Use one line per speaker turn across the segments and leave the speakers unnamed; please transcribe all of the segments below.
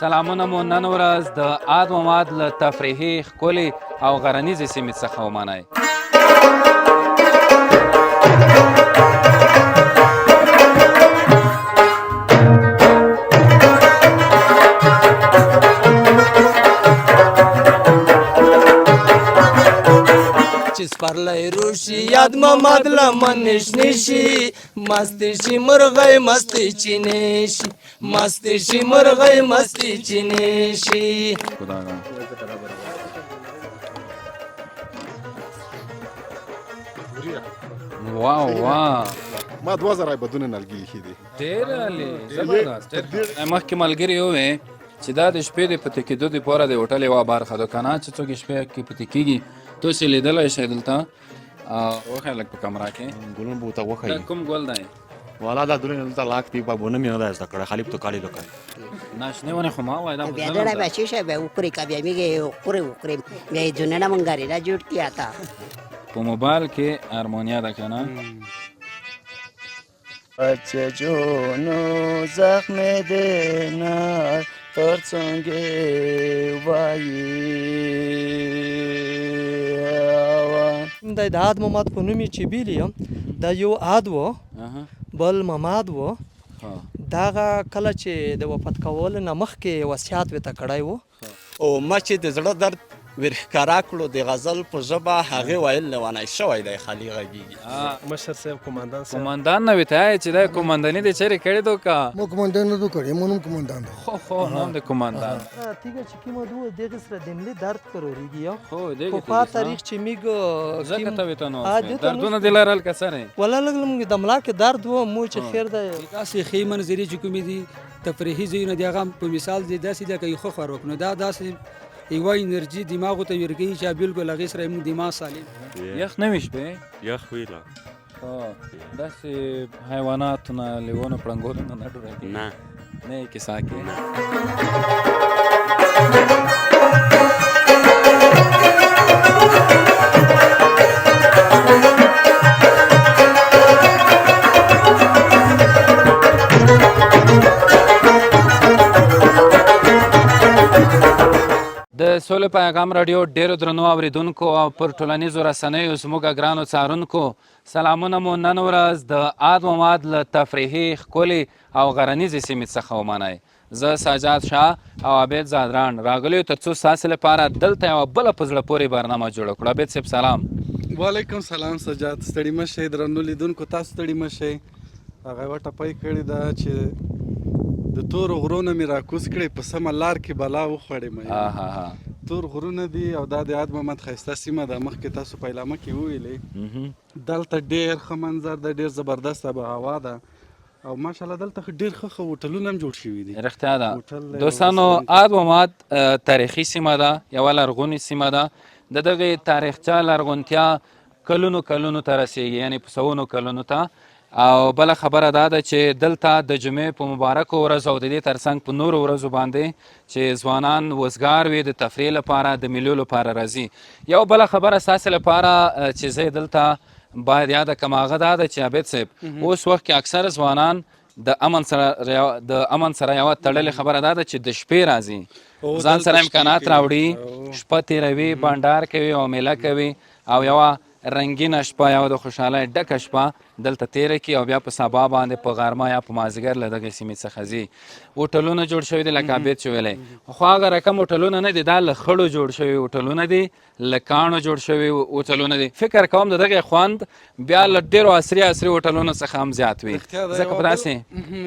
سلامونه مو نن ورځ د آد مماد له تفریحي، ښکلې او غرنیزې سیمې څخه ومنئ.
چې سپرلی روشي یاد محمد لمن شنې شي، مستې شي مرغۍ مستې چینې شي، مستې شي مرغۍ مستې چینې شي.
واو واو،
ما 2000 بدونه نلګي ایښي دي.
ډېر عالي، زبردست، ډېر ښه. مخکې ملګري ووی چې دا د شپې د پتې کېدو دپاره د هوټل یوه برخه ده که نه، چې څوک شپې کې پتې کېږي تاسې لیدلی شئ دلته. وښیه لږ په کمره کې
ګلونه به ورته
دا
وښایي.
کوم ګل دی؟
والا دا دونه دلته لاک دی، بابونه مې نه دی زده کړی، خالي په کالي لکه
نه شنې ونې خو ما وایي دا خو
بیا
ظلم
ډېره
ده.
بیا چې شي بیا وکړي که بیا میږي وکړي وکړي بیا یې ځونه نه مونږ نه جوړ کړي اته.
په موبایل کې هارمونیا ده که نه؟
بچه جونو زخم دې نه تر څنګه وایي.
د عاد مماد په نوم یې چې بیلی یم، دا یو عاد و، بل مماد و. دغه کله چې د وفات کولو نه مخکې وصیت ورته کړی و.
او ما چې د زړه درد ورښکاره کړو د غزل په ژبه، هغې ویل لیونی شوی دی خالي غږېږي.
مشر صاحب، قوماندان صاحب،
قوماندان نه وي ته چې دا قومانداني دې چېرې کړې ده که
مو قوماندان نه دو کړی، مو نوم قوماندان ده.
خو خو نوم د قوماندان.
تیږه چې کومه دو دغه سره د ملي درد کرورېږي.
خو دغه
پخوا تاریخ چې میږ
ځکه ته ویته نو
ها، دې ته
دردونه دې لرل که څه نه؟
ولا لږ موږ د ملا کې درد و مو چې خیر دی.
داسې ښې منظرې چې کومې دي، تفریحي ځایونه دي، هغه په مثال دي داسې دی که یو ښه خوراک، نو دا داسې یوه انرژي دماغو ته ورکوي چې بالکل هغې سره موږ دماغ سالم.
یخ نه وي شپې؟
یخ وي لا.
داسې حیواناتو نه، لیونو پړنګولو نه نه ډارېږي؟
نه.
نه یې کیسه کې
نه.
د سولې پیغام راډیو ډېرو درنو اوریدونکو او پر ټولنیزو رسنیو زموږ ګرانو څارونکو، سلامونه مو نن ورځ د آد مماد له تفریحي، ښکلې او غرنیزې سیمې څخه ومنئ. زه سجاد شاه او عابد ځدراڼ راغلي یو تر څو ستاسې لپاره دلته یوه بله په زړه پورې برنامه جوړه کړو. عابد صاحب سلام.
وعلیکم سلام سجاد، ستړي مه شئ. درنو لیدونکو تاسو ستړي مه شئ. هغه یوه ټپه یې کړې ده چې د تورو غرو نه مې راکوز کړې، په سمه لار کې بلا وخوړې مې. تور غرونه دي او دا د عاد محمد ښایسته سیمه ده. مخکې تاسو پیلامه کې وویلې، دلته ډېر ښه منظر ده، ډېر زبردست آب هوا ده او ماشاءالله دلته ډېر ښه ښه هوټلونه هم جوړ شوي دي.
رښتیا ده دوستانو، آد مماد تاریخي سیمه ده، یوه لرغونې سیمه ده. د دغې تاریخچه لرغونتیا کلونو کلونو ته رسیږي، یعنی په سوونو کلونو ته. او بله خبره دا ده چې دلته د جمعې په مبارکو ورځو او د دې ترڅنګ په نورو ورځو باندې چې ځوانان وزګار وي د تفریح لپاره، د میلو لپاره راځي. یو بله خبره ستاسې لپاره چې زه یې دلته باید یاده کړم هغه دا ده چې عابد صاحب، اوس وخت کې اکثره ځوانان د امن سره یوه تړلې خبره دا ده چې د شپې راځي، ځان سره امکانات راوړي، شپه تېروي، بنډار کوي او میله کوي او یوه رنګینه شپه، یوه د خوشحالۍ ډکه شپه دلته تېره کړي او بیا په سبا باندې په غرمه یا په مازدیګر له دغې سیمې څخه ځي. هوټلونه جوړ شوي دي لکه عابد چې ویلی، خو هغه رقم هوټلونه نه دي، دا له خړو جوړ شوي هوټلونه دي، له کاڼو جوړ شوي هوټلونه دي. فکر کوم د دغې خوند بیا له ډېرو عصري عصري هوټلونو څخه هم زیات وي، ځکه په داسې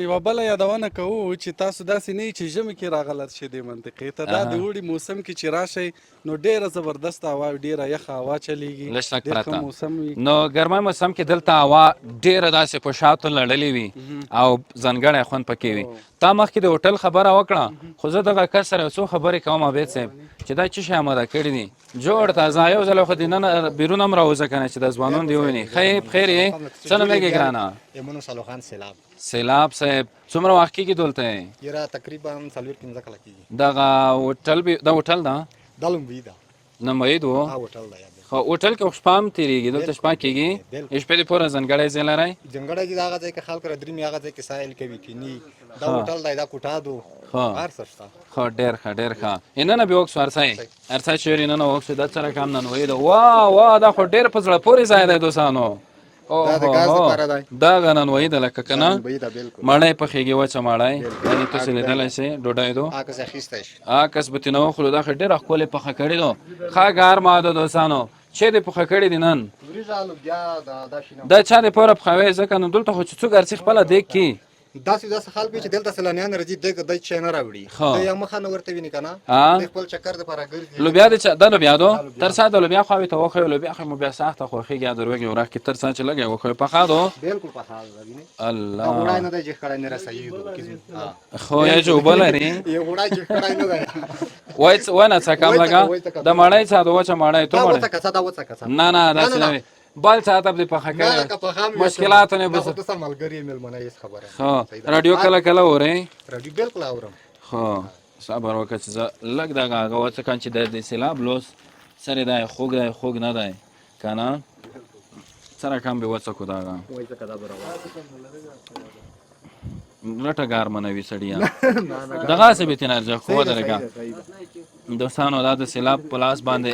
یوه بله یادونه کوو چې تاسو داسې نه چې ژمي کې راغلت شئ دې منطقې ته، دا د اوړي موسم کې چې راشئ نو ډېره زبردسته هوا، ډېره یخه هوا چلیږي،
لږ شک
ډېر ښه
پرته
موسم وي.
نو ګرمۍ موسم کې دلته هوا ډېره داسې په شاتو لړلې وي او ځانګړی خوند پکې وي. تا مخکې د هوټل خبره وکړه، خو زه دغه کس سره یو څو خبرې کوم عابد صاحب چې دا څه شی آماده کړي دي، جوړ تازه. یو ځل خو دې نن بیرون هم راوځه که نه چې د ځوانان دې وویني. ښه یې، بخیر یې؟ څه نومېږې ګرانه؟
یمنو صالح خان سیلاب.
سیلاب صاحب څومره وخت کېږي دلته یې؟
یاره تقریبا 4-5 کاله کېږي.
دغه هوټل دا هوټل ده؟
دا لومبۍ ده.
لومبۍ دو؟
ها، هوټل ده.
خو هوټل کې خو شپه هم تېرېږي، دلته شپه کېږي. شپې دپاره ځانګړی ځای لرئ؟
ځانګړی ځای هغه ځای کې خلک را درېمي، هغه ځای کې سایل کوي کینی. دا هوټل دی، دا کوټه دو، هر څه شته.
ښه، ډېر ښه، ډېر ښه. ننه به وکسو، ارسای ارسای چیرې ننه وکسو. دا څه رقم ننوایي ده؟ وا وا، دا خو ډېر په زړه پورې ځای دی دوستانو.
دا د ګاز لپاره دی.
دا غننوایي ده لکه که نه مړی پخېږي، وچه مړی یعنې تاسې لیدلی شئ. ډوډۍ دو
عکس اخیستی شي،
عکس به ترې نه وخورو. دا خو ډېره ښکلې پخه کړې ده، ښه ګرمه ده دوستانو. چې دې پخه کړې دي نن؟ دا چا دپاره پخوې؟ ځکه نو دلته خو چې څوک ارسي خپله دیګ کې
داسې داسې خلک وي چې دلته سیلانیان راځي، دی چای نه راوړي، دی یو مخه نه ورته ویني که نه، دی خپل چکر دپاره ګرځي.
لوبیا د چا د لوبیا دو تر څه د لوبیا خواوې ته وښیو. لوبیا خو مو بیا سخته خوښېږي د روږې ورخ کې تر څه چې لږه وښیو پخه دو.
بالکل پخه ده، وینې؟
الله،
دا غوړی نه دی چې ښکړی نه رسوي
خو یې چې اوبه لري،
یې غوړی چې ښکړی نه دی.
وای ونه څه کم لګه د مړی څه د وچه مړی ته
مړی
نه نه داسې نه وي. بل څه ته دې پخه کړې مشکلاتو نه بس
ته ملګری ملمنه هیڅ خبره.
خو رادیو کله کله اورې؟
رادیو بالکل اورم.
خو صبر وکړه چې زه لږ دغه هغه وڅکم چې د سیلاب لوس سره دی، خوږ دی خوږ نه دی که نه، څه رقم به وڅکو دغه لټه ګرمه نه وي سړیه، دغسې به ترې ارزښت خو ودرېږه. دوستانو دا د سیلاب په لاس باندې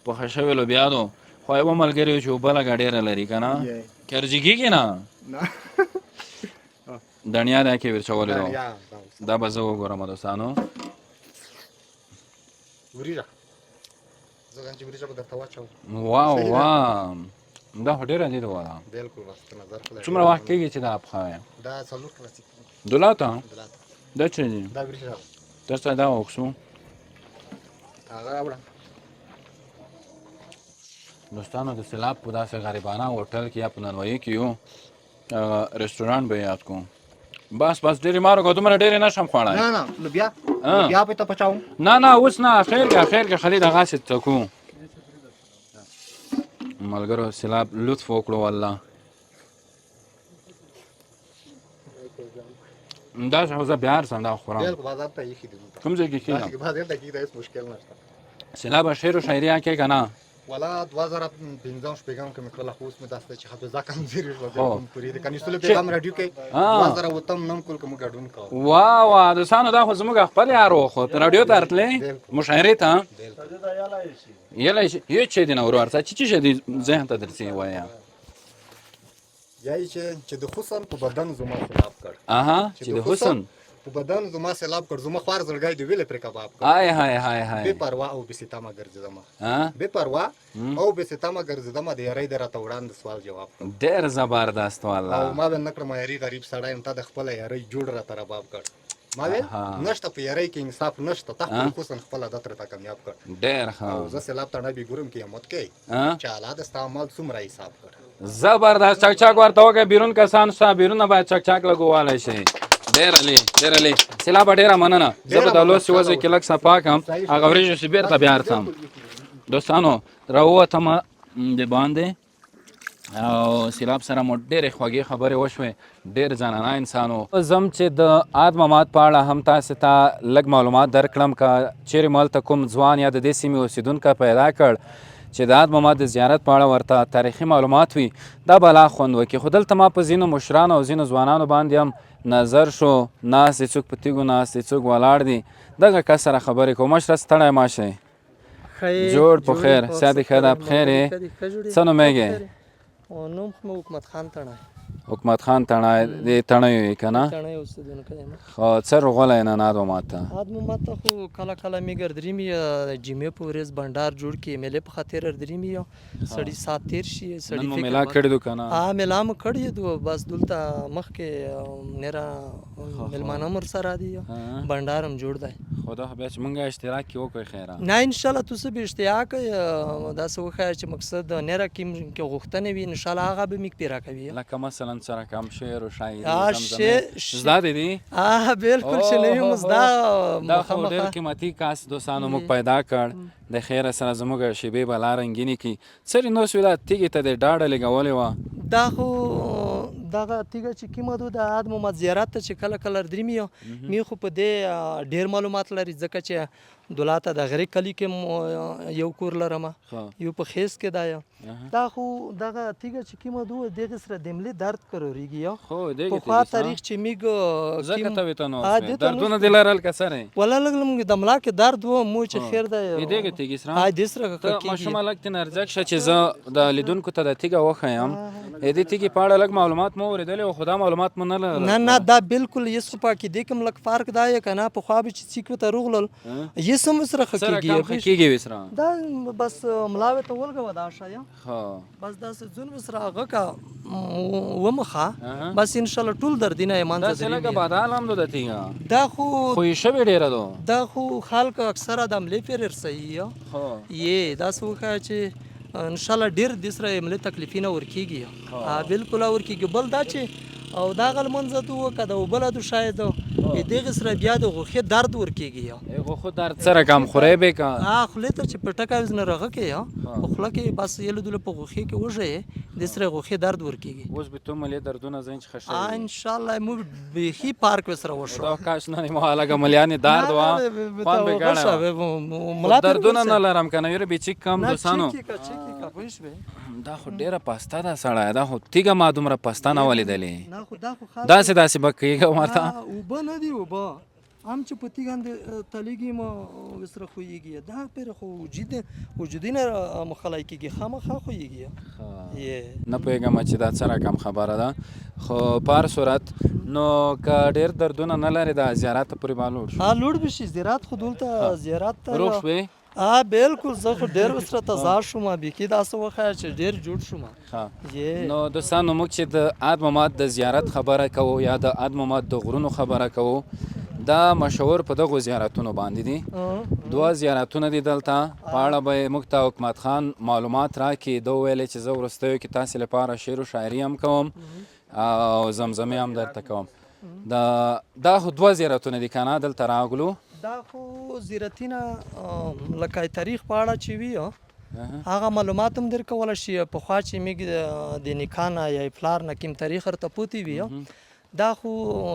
پخه شوې لوبیا دو. خو یوه ملګري چې اوبه لږه ډېره لري که نه، کرجي کېږي نه. دڼیا دا کې ورچولې ده، دا به زه وګورم دوستانو.
وریجه زه چې وریجه به درته واچوم.
وا وا، دا خو ډېره لیده والا.
بالکل، بس ته نظر خو.
څومره وخت کېږي چې دا پخوې؟
دا 4 کاله.
دلاته دا څه دي؟
دا وریجه
درته دا وکسو
هغه راوړه.
دوستانو د سیلاب په داسې غریبانه هوټل کې یا په نانوایي کې یو رستورانت به یاد کوم. بس بس ډېرې ما راکړه، دومره ډېرې نه شم خوړی.
نه نه لوبیا لوبیا به ته پچاوم.
نه نه اوس نه، خیر کې خیر کې خالي دغسې څکو. ملګرو سیلاب لطف وکړو والله. دا خو زه بیا ارسم دا خورم.
بالکل بازار ته ایښي دي.
کوم ځای کې کېږم؟
بازار ته کېږي، هېڅ مشکل نشته.
سیلاب شعر و شاعري کې که نه؟
ولا 2005 شپږم کې مې کړله، خو اوس مې داسې چې حافظه کمزورې شوه بالکل پورې د کنیستلو پیغام راډیو کې 2008 نم کول کې مو ګډون کاوه.
وا وا دوستانو دا خو زموږ خپل یار و، خو راډیو ته راتلې مشاعرې ته یلی شي. یو چې دی نه ورور څه چې چې دی ذهن ته درځي وایا.
یا چې د حسن په بدن زما سیلاب کړ.
اها، چې د حسن
په بدن زما سیلاب کړ، زما خوار زړګی دی ویلې پرې کباب کړ.
آی های های های،
بې پروا او بې ستمه ګرځېدمه، بې پروا او بې ستمه ګرځېدمه، د یارۍ د راته وړاندې سوال جواب کړ.
ډېر زبردست والله.
او ما به نه کړم یاري، غریب سړی یم، تا د خپله یارۍ جوړ راته رباب کړ. ما ویل نشته په یارۍ کې انصاف نشته، تا خپل حسن خپل عادت راته کامیاب کړ.
ډېر ښه.
او زه سیلاب ته نه بې ګورم قیامت کې چې الله د ستا مال څومره حساب کړ.
زبردست، چک چک ورته وکړه. بیرون کسان شته، بیرونه باید چک چک لګووالی شي. ډېر عالي، ډېر عالي سیلابه، ډېره مننه. زه به د لوسې وځي کې لږ صفا کړم هغه وریجې چې بېرته بیا ارڅم. دوستانو راووتم د باندې او سیلاب سره مو ډېرې خوږې خبرې وشوې، ډېر ځانانه انسان و. زم چې د اد مماد په اړه هم تاسې ته لږ معلومات درکړم، که چیرې مو هلته کوم ځوان یا د دې سیمې اوسېدونکی پیدا کړ چې د اد مماد د زیارت په اړه ورته تاریخي معلومات وي، دا به لا خوند وکړي. خو دلته ما په ځینو مشرانو او ځینو ځوانانو باندې هم نظر شو، ناست دي، څوک په تیږو ناست دي، څوک ولاړ دي. دغه کس سره خبرې کوم. مشره ستړی مه شئ، جوړ په خیر، سیا دې ښه ده؟ په خیر یې؟ څه نومېږې؟
نوم خو مې حکومت خان تڼی.
حکومت خان تڼی، د تڼیو یې که نه؟
تڼیو اوسېدونکی یم.
خو څه رغولی نن اد ماته؟
اد ماته خو کله کله مې ګردري مې جمعې په ورځ بنډار جوړ کړي، مېلې په خاطر ردري مې سړي سات تیر شي.
سړي نن مو میلا کړې دو که نه؟
ها، میلا مو کړې دو، بس دلته مخکې نېره مېلمانه هم ورسره دي، بنډار هم جوړ دی.
خو دا خو بیا چې مونږ اشتراک کې وکړو خیره.
نه انشاءالله تاسو به اشتیا کوئ، داسې وښایه چې مقصد نېره کوم کې غوښتنه وي انشاءالله هغه به موږ پیره کوي.
لکه مثلا څه رقم شعر او شاعري زمزمې زده دي دي؟
ها بالکل چې نه وي مو زده.
دا خو ډېر قیمتي کس دوستانو موږ پیدا کړ، د خیره سره زموږ شیبې به لا رنګینې کړي. څرې نو سوی دا تیږې ته دې ډاډه لګولې وه؟
دا خو دغه تیږه چې کومه ده د اد محمد زیارت ته چې کله کله درېمي می خو په دې ډېر معلومات لري، ځکه چې دولاته د غرې کلی کې یو کور لرم، یو په خیز کې دی. دا خو دغه تیږه چې کومه دوه دغه سره د ملي درد کرورېږي.
خو دغه
پخوا تاریخ چې میږ
ځکه ته ویته نو دردونه دې لرل که سره
ولا لږ موږ د ملا کې درد و مو چې خیر دی.
دغه تیږې سره
ها دې سره
کېږي. ماشومه لږ ترې ارزښت شه چې زه د لیدونکو ته د تیږه وښیم. د دې تیږې په اړه لږ معلومات مو اورېدلی خو دا معلومات مو نه لرل.
نه نه دا بالکل یې خو پاکې دې کوم لږ فرق دا یې که نه پخوا به چې څیک ورته روغلل یې سم سره ښه
کېږي. وسره
دا بس ملا ورته ولګوه دا ښه بس داسې ځون وسره هغه که ومخه بس انشاءالله ټول دردونه یې منځه
داسې لکه بادال هم ده تیږه.
دا خو
خو یې شوې ډېره ده.
دا خو خلک اکثره د ملې پرې رسوي. یې داسې وښیه چې انشاءالله ډېر دې سره ملې تکلیفونه ورکېږي. بالکل ورکېږي. بل دا چې او دا غل منځه دو که د اوبه دو شاید دغه سره بیا د غوښې درد ورکېږي.
غوښو درد سره کم خورې به که
ها خولې ته چې په ټکه نه رغه کې په خوله کې بس یې له دوله په غوښې کې وژې د سره غوښې درد ورکېږي.
اوس به تو ملې دردونه ځین چې ښه شوي.
انشاءالله موږ بیخي پارک سره وشو.
دا کاش نه مو هلکه ملیانې درد وه خوند به کړی وه. دردونه نه لرم که نه یاره بیچي کم دوستانو. دا خو ډېره پسته ده سړی، دا خو تیږه ما دومره پسته نه وه لیدلې. داسې داسې به کېږه ورته.
اوبه نه دي، اوبه هم چې په تیږه باندې تلېږي مو ورسره ښویېږي. دا پرې خو وجودي نه مخلی کېږي، خامخا ښویېږي.
نه پوهېږم چې دا څه رقم خبره ده، خو په هر صورت نو که ډېر دردونه نه لرې دا زیارت پورې به لوړ شو.
ها لوړ به شي زیارت خو دلته زیارت ته
روغ شوې؟
ها بالکل، زه خو ډېر ورسره تازه شوم، بیخي داسې وښیه چې ډېر جوړ شوم.
نو دوستانو موږ چې د اد مماد د زیارت خبره کوو یا د اد مماد د غرونو خبره کوو، دا مشهور په دغو زیارتونو باندې دي. دوه زیارتونه دي دلته، په اړه به یې موږ ته حکمت خان معلومات راکړي. ده وویلې چې زه وروستیو کې تاسې لپاره شعر و شاعري هم کوم او زمزمې هم درته کوم. دا خو دوه زیارتونه دي که نه دلته راغلو.
دا خو زیارتونه لکه تاریخ په اړه چې وي هغه معلومات هم درکولی شي. پخوا چې موږ د نیکه نه یا پلار نه کوم تاریخ ورته پوتې وي، دا خو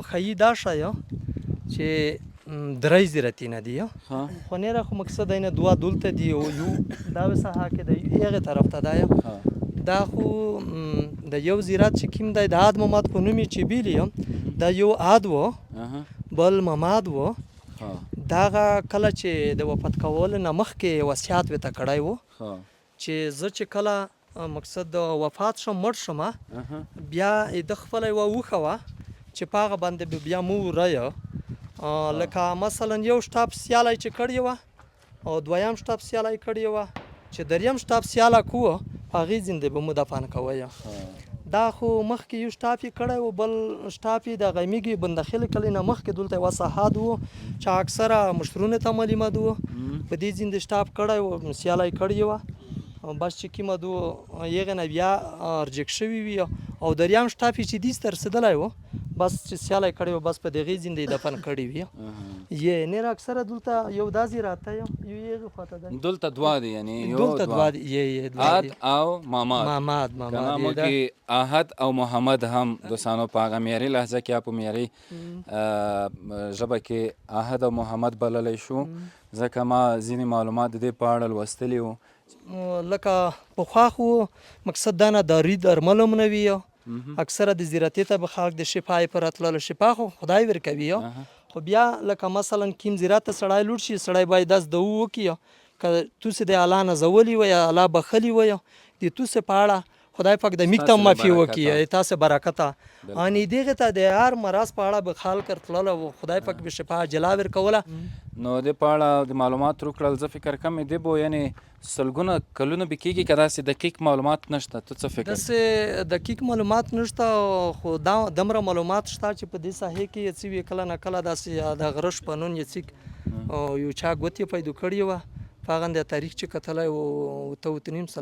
ښیي دا ښیه چې درې زیارتونه دي. خو نېره خو مقصد دی نه دوه دلته دي او یو دا ساحه کې دی هغې طرف ته دی. دا خو د یو زیارت چې کوم دی د اد مماد په نوم یې چې بیلي، دا یو اد و بل مماد و. دغه کله چې د وفات کولو نه مخکې وصیت ورته کړی و چې زه چې کله مقصد وفات شم مړ شم بیا یې ده خپله یوه اوښه وه چې په هغه باندې به بیا مو وریه. لکه مثلا یو شتاب سیالی چې کړې وه او دویم شتاب سیالی کړې وه، چې دریم شتاب سیاله کوه په هغې ځیندې به مو دفن کوی. دا خو مخکې یو شتاف یې کړی و، بل شتاف یې د غمیږي بندخېل کلي نه مخکې دلته یوه ساحه و چې اکثره مشرونو ته معلومه ده، په دې ځیندې شتاف کړی و، سیالی کړې وه. بس چې کومه دو هغې نه بیا رجیک شوي وي او دریم شتاف یې چې دیس ته رسېدلی و بس چې سیالی کړی و بس په دغې ځیندې یې دفن کړی وي. یې نیر اکثره دلته یو دا زیارت دی، یو هغې خواته دی.
دلته دوه دي، یعنی یو
دلته دوه دي. یې دوه
اد او ماماد.
ماماد
ماماد موږ احد او محمد هم دوستانو په هغه معیاري لهجه کې یا په معیاري ژبه کې احد او محمد بللی شو، ځکه ما ځینې معلومات د دې په اړه لوستلي وو.
لکه پخوا خو مقصد دا نه داري درمل هم نه وي، اکثره د زیارتې ته به خلک د شفا یې په راتللو، شفا خو خدای ورکوي. خو بیا لکه مثلا کیم زیارت ته سړی لوړ شي، سړی باید داس د وکړي که توسې د الله نازولي وي، الله بخښلي وي، د توسې په اړه خدای پاک د میږ ته معافي وکړي، تاسې برکته. اني دغه ته د هر مرض په اړه به خلک ورتلل او خدای پاک به شفا جلا ورکوله.
نو دې په اړه د معلومات ورکړل، زه فکر کوم دې به یعنې سلګونه کلونه به کېږي که داسې دقیق معلومات نشته، ته څه فکر؟
داسې دقیق معلومات نشته، خو دا دمره معلومات شته چې په دې ساحې کې یې څه وي، کله نه کله داسې د غره شپنون یې څیک یو چا ګوتې پیدا کړې وه، په هغه د تاریخ چې کتلی و 8.5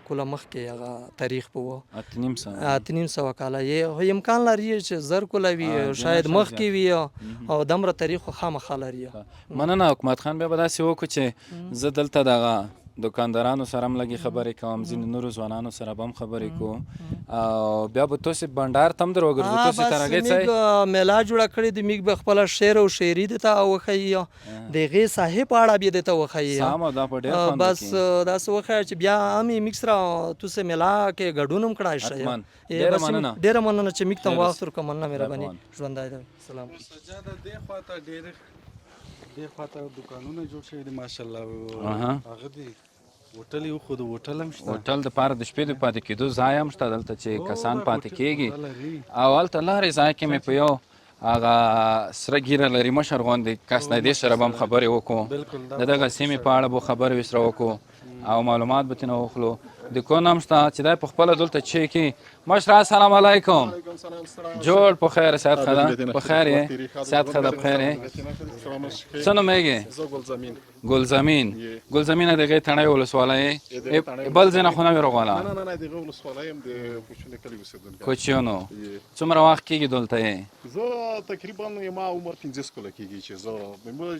کاله مخکې هغه تاریخ به و، 8.5 کاله یې امکان لري چې 1000 کاله وي، شاید مخکې وي، او دمره تاریخ خو خامخا لري.
مننه حکمت خان. بیا به داسې وکړو چې زه دلته دغه دکاندارانو سره هم لږې خبرې کوم، ځینې نورو ځوانانو سره به هم خبرې کوو او بیا به تاسې بنډار ته هم در وګرځو. تاسې
بس
تر هغې
میږ
څه
میلا جوړه کړې ده، میږ به خپله شعر او شاعري درته وښیي، د هغې ساحې په اړه به درته وښیي.
سمه ده، په ډېر خوند
بس
وکړي.
داسې وښیه چې بیا هم یې میږ سره تاسې میلا کې ګډون هم کړای شئ.
حتما. ډېره مننه.
ډېره مننه چې میږ ته
خیر
وخت
اوسې.
ورکړ. مننه،
خدای په
مهرباني،
امان.
ژوندی دی. سلام.
سجاده دې خواته ډېر دې خواته دوکانونه جوړ شوي دي ماشاءالله. هغه دي هوټل یې وښود، هوټل هم شته.
هوټل د پاره د شپې د پاتې کېدو ځای هم شته دلته چې کسان پاتې کېږي. او هلته لارې ځای کې مې په یو هغه سره ږیره لري مشر غوندې کس دی، دې سره به هم خبرې وکړو، د دغه سیمې په اړه به خبرې ورسره وکړو او معلومات به ترېنه واخلو. د کون هم شته چې دی په خپله دلته چې کې. مشره السلام علیکم، جوړ په خیر؟ صحت ښه ده؟ په خیر یې؟ صحت ښه ده؟ په خیر یې؟ څه نومېږې؟
زه ګلزمین.
ګلزمین. ګلزمینه د هغې تڼۍ ولسوالۍ یې؟ بل ځای نه خو نه وي راغله؟
نه نه نه، د هغې ولسوالۍ یم، د کوچیانو کلي اوسېدونکی.
کوچیانو. څومره وخت کېږي دلته یې؟
زه تقریبا ما عمر 15 کاله کېږي چې زه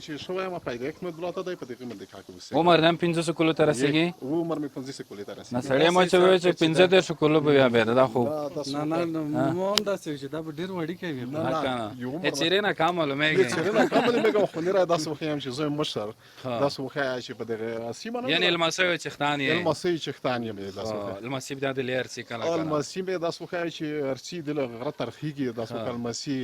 چې شوی یم، پیدایښت مې دلته دی، په دغه منطقه کې اوسېږم.
عمر دې هم 50 کلو ته رسېږي؟
عمر مې 50 کلو ته رسېږي.
نه سړی ما چې وویل چې 35 کلو به بیا بیا دا خو
نه نه نه، مو هم داسې چې دا به ډېر وړوکی وي.
نه نه، څېرې نه کم معلومېږي.
څېرې نه کم معلومېږي، خو نه داسې وښیم چې زه مشر داسې وښیه چې په دغه سیمه نه،
یعنې لمسیو چښتان یې؟
لمسیو چښتان یم. داسې وښیه
لمسی بیا د لې ارڅي کله کله
لمسی مې داسې وښیه چې ارڅي د غره ترخیږي، داسې وښیه لمسی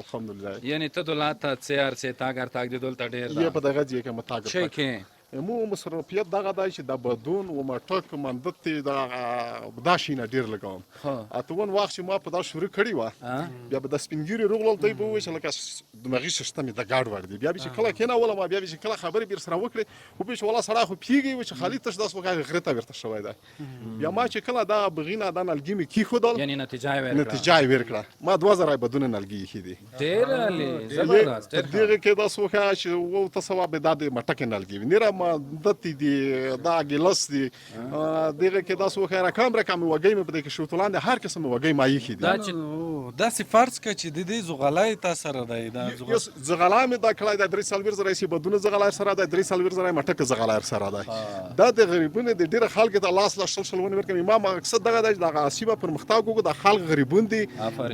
الحمدلله.
یعنې ته دولت ته څه ارڅې تاګ ارتاګ دې دلته ډېر
ده؟ یې په دغه ځای کې مې تاګ
چې کې
مو مصرفیت دغه دی چې د بدون و مټک مندت دا شینه ډیر لګوم. اتون وخت چې ما په دا شروع کړی وه، بیا به د سپینګیري روغلل، دی به وویل چې لکه دماغي سیستم یې د ګاډ وړ دی. بیا به چې کله کېنولم، بیا به چې کله خبرې بیر سره وکړې، وبه چې ولا سړی خو پیږي و چې خالي تش داسې وکړه غره ته ورته شوی دی. بیا ما چې کله دا بغینه دا نلګي مې کېښودل،
یعنې نتیجه یې ورکړه.
نتیجه یې ورکړه. ما 2000 بدونه نلګي ایښي دي.
ډېر عالي، زبردست. ډېر
دغه کې داسې وښیه چې و ته سوا به دا د مټکې نلګي وي، نیره مدت دي، دا ګیلاس دي. دغه کې داسې وښیه رقم رقم وږی مې په دې کې شوتلان دي، هر قسم وږی ما ایښي دي.
دا چې
داسې فرض کړه چې د دې زغلای تا سره دی، دا
زغلا مې دا کړی دی 43 زره یې بدونه زغلا سره دی، 43 زره مټکه زغلا سره دی. دا د غریبونو د ډېر خلک ته لاس لا شل شل ونه ورکوي. ما مقصد دغه دی چې دغه سیمه پرمختګ وکړو، د خلک غریبون دي،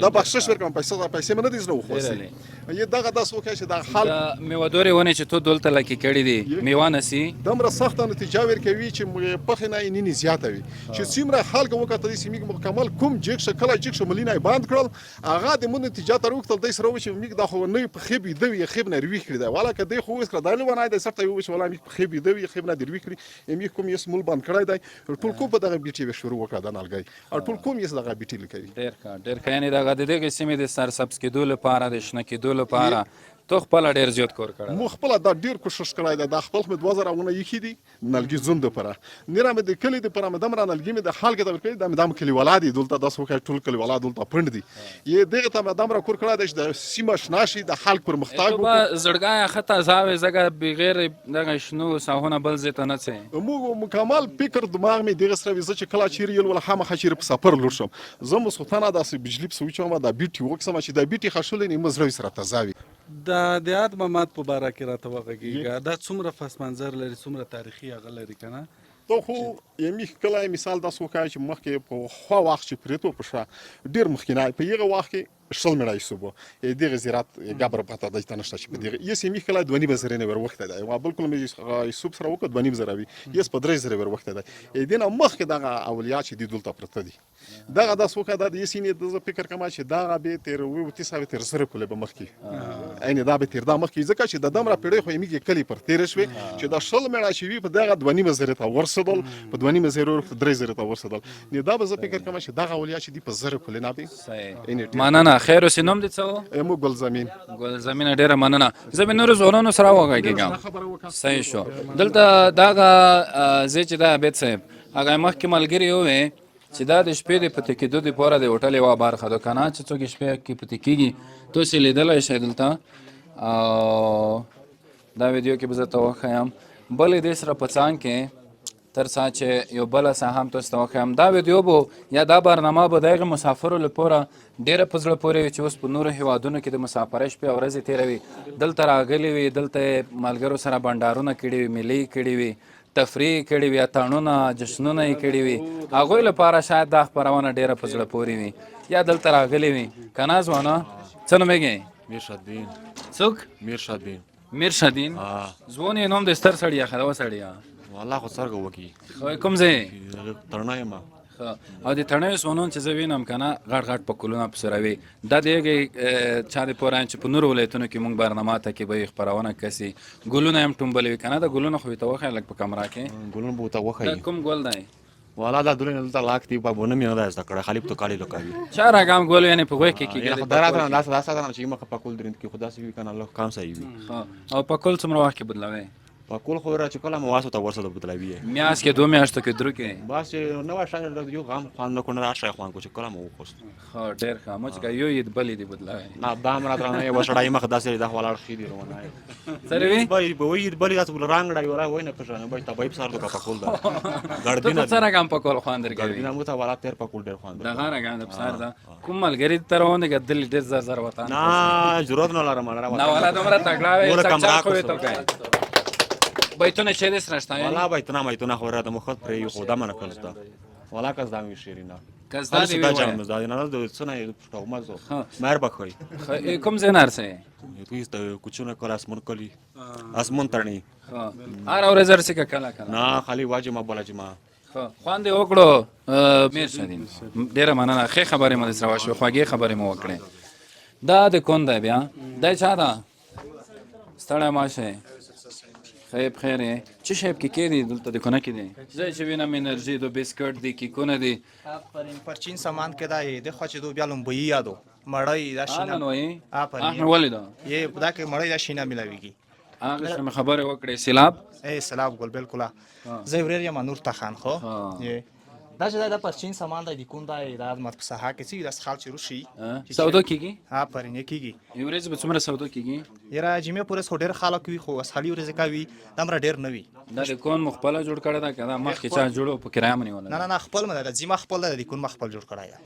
دا بخشش ورکړم، پیسې مې نه دي زنه وخوستې. یې دغه داسې وکړه چې دا خلک
میوه دورې ونې چې تو دلته لکې کړې دي میوه نسي
دومره سخته نتیجه ورکوي چې پخې نه یې نینې زیاته وي. چې څومره خلک وکتل دې سیمې مکمل کوم جګ شه کله جګ شه ملینه یې بند کړل، هغه د مونږ نتیجه تر وکتل دی سره و چې موږ دا خو نه په خې بيده وي، خې نه روي کړی دی. والا که دی خو اوس کړه دا لیونه دی سرته یو چې ولا موږ په خې بيده وي، خې نه دی روي کړی، موږ کوم یې مول بند کړی دی. ټول کوم په دغه بیټي به شروع وکړه د نالګي او ټول کوم یې دغه بیټي لکوي.
ډېر ښه، ډېر ښه. یعنې دغه د دغې سیمې د سرسبز کېدو لپاره، د شنه کېدو لپاره تو خپله ډېر زیات کور کړی.
مو خپله دا ډېر کوشش کړی دی. دا خپل مې 2000 ونه ایښي دي نلګي زوم دپاره، نیره مې د کلي دپاره مې دمره نلګي مې د خلکو ته ورکړي. دا مې دم کلیوالا دي دلته داسې وکړه، ټول کلیوالا دلته پنډ دي. یې دغه ته مې دمره کور کړی دی چې د سیمه شنه شي، د خلک پرمختګ
تو به زړګایه ښه تازه وې، ځکه بغیر دغه شنو ساحو نه بل ځای ته نه ځې.
موږ مکمل فکر دماغ مې دغه سره وي. زه چې کله چیرې یل ولا خامخا چیرې په سفر لور شم، زه مسوتنه داسې بجلي پسې وچوم، دا بیټي وکسم چې دا بیټي خښلې نه مې زړه سره تازه وي.
دا د یاد ممات په باره کې راته وغږېږه، دا څومره پس منظر لري، څومره تاریخي هغه لري که نه؟
ته خو یمي ښکلی مثال داسې وښایه چې مخکې په خوا وخت چې پرېتو په شا ډېر مخکینی په هغه وخت کې 20 مېړه حساب و، دغه زیارت ګبر پته دلته نشته چې په دغه یس یمي ښکلی 2.5 زره نه وروختی دی. ما بالکل مې حساب سره وکړ 2.5 زره وي، یس په 3 زره وروختی دی. دې نه مخکې دغه اولیا چې دي دلته پرته دي، دغه داس وکړه دا د یسینې د زه فکر کوم چې دغه به تیر و تی ساوي تیر سره کولې به مخکې عین دا به تیر دا مخکې، ځکه چې د دمره پیړۍ خو یې کلی پر تیر شوې چې دا 20 مېړه چې وي په دغه 2.5 زره ته ورسېدل، په 2.5 زره ورته 3 زره ته ورسېدل. نو دا به زه فکر کوم چې دغه اولیا چې دی په زره کولې نه به.
مننه، خیر اوسې. نوم دې څه و؟
مو ګلزمین.
ګلزمین، ډېره مننه. زه به نورو ځوانانو سره وغږېږم. صحیح شو. دلته دغه ځای چې دا عابد صاحب هغه مخکې ملګري ووی چې دا د شپې د پتې کېدو دپاره د هوټل یوه برخه ده که نه، چې څوک شپې کې پتې کېږي تاسې لیدلی شئ دلته. او دا ویډیو کې به زه ته وښایم بلې دې سره په څنګ کې تر څه چې یو بله ساحه هم تاسو ته وښایم. دا ویډیو به یا دا برنامه به د هغې مسافرو لپاره ډېره په زړه پورې وي چې اوس په نورو هیوادونو کې د مسافرۍ شپې او ورځې تېروي، دلته راغلي وي، دلته یې ملګرو سره بنډارونه کړي وي، میلې کړي وي. تفریح یې کړې وي، اتڼونه، جشنونه یې کړي وي، هغوی لپاره شاید دا خپرونه ډېره په زړه پورې وي یا دلته راغلي وي. که نه ځوانه؟ څه نومېږې؟
میر شادین.
څوک؟
میر شادین.
میر شادین؟ ځوان یې نوم دی ستر سړیه ښه ده وسړیه.
والله خو څرګه وکي.
کوم ځای؟
تڼۍ یم.
ښه او د تڼیو ځوانان چې زه وینم که نه غټ غټ پکولونه پسې راوي دا د هغې چا د پوره چې په نورو ولایتونو کې موږ برنامه ته کې به یې خپرونه کسي ګلونه هم ټومبلي وي که نه دا ګلونه خو ورته وښیه لږ په کمره کې
ګلونه به ورته وښیي.
دا کوم ګل دی؟
والا دا دونه دلته لاک دی په بونه مې نه ده زده کړی خالي په کالي لکاوي.
چا راګام ګل یعنې په غوږ کې کېږي
خو دا راته داسې داسې راته چې مخه پکول درند کې خو داسې وي که نه الله کام صحیح وي.
او پکول څومره وخت کې بدلوي؟
پکول خو را چې کله مو واسو ته ورسره بدلوي یې.
میاشت کې دوه میاشتو کې درو کې؟
بس چې نه وای شاید یو غم خوان نه کو نه راشه خوان کو چې کله مو وخوست.
ښه ډېر ښه مو چې که یو یې بل یې دې بدلوي.
نه دا هم راته نه یو سړی مخ داسې دا ولاړ ښي دی روانه یې.
سره وي؟
بای به وي بل داسې بل رنګ ډای ورا وای نه پښه نه بای تبای په سر دوکا پکول دا.
ګړدینه ته څه رقم پکول خوند درکوي؟
ګړدینه مو ته والا تیر پکول ډېر خوند
دغه رقم د پسر ده کوم ملګری ته روان دی که دل ډېر زر زر وطن
نه ضرورت نه لرم
نه والا دومره تکړه وې چک خو ته کوي بیتونه چې دې سره شته
والا بیتونه بیتونه خو راته مخ پرې یو خدا منه کړل تا والا کس دا وی شیرینا
کس دا دی
وی جام دا نه د څه نه پټو مزو مهر بخوي
کوم ځای نارسه
دوی ته کوچونه کول اسمن کلی اسمن تړنی
هر ورځ ورسې کله کله
نه خالی واجب ما بولا چې ما
خوند یې وکړو میر شدین ډېره مننه ښې خبرې مو درسره وشوې خوږې خبرې مو وکړې دا د کون دی بیا دی چا ده ستړی مه شئ خیر خیر یې څه شی پکې کېدي دلته د کونه کې دی زه چې وینم انرژي دو بسکټ دي کیکونه دي
پرچین سامان کې دا یې د خو چې دو بیا لومبوي یادو مړی دا شینه
آفرین ولې دا
یې دا کې مړی دا شینه ملاویږي
هغه سره مې خبرې وکړې سیلاب
ای سیلاب ګل بالکل زه وریر یم نور ته خان خو دا چې دا پرچین سامان دی د کوم دی دا مت په ساحه کې چې د خال چې روشي
سودو کیږي
ها پرینه کیږي
یو ورځ به څومره سودو کیږي
یاره جمعې پورې خو ډېر خلک وي خو اصلي ورځ کوي دمره ډېر نه وي
دا د کون مو خپله جوړ کړی ده که دا مخکې چا جوړ په کرایه مو نیولی
نه نه نه خپل مې ده ځما خپل ده د کون ما خپل جوړ کړی ده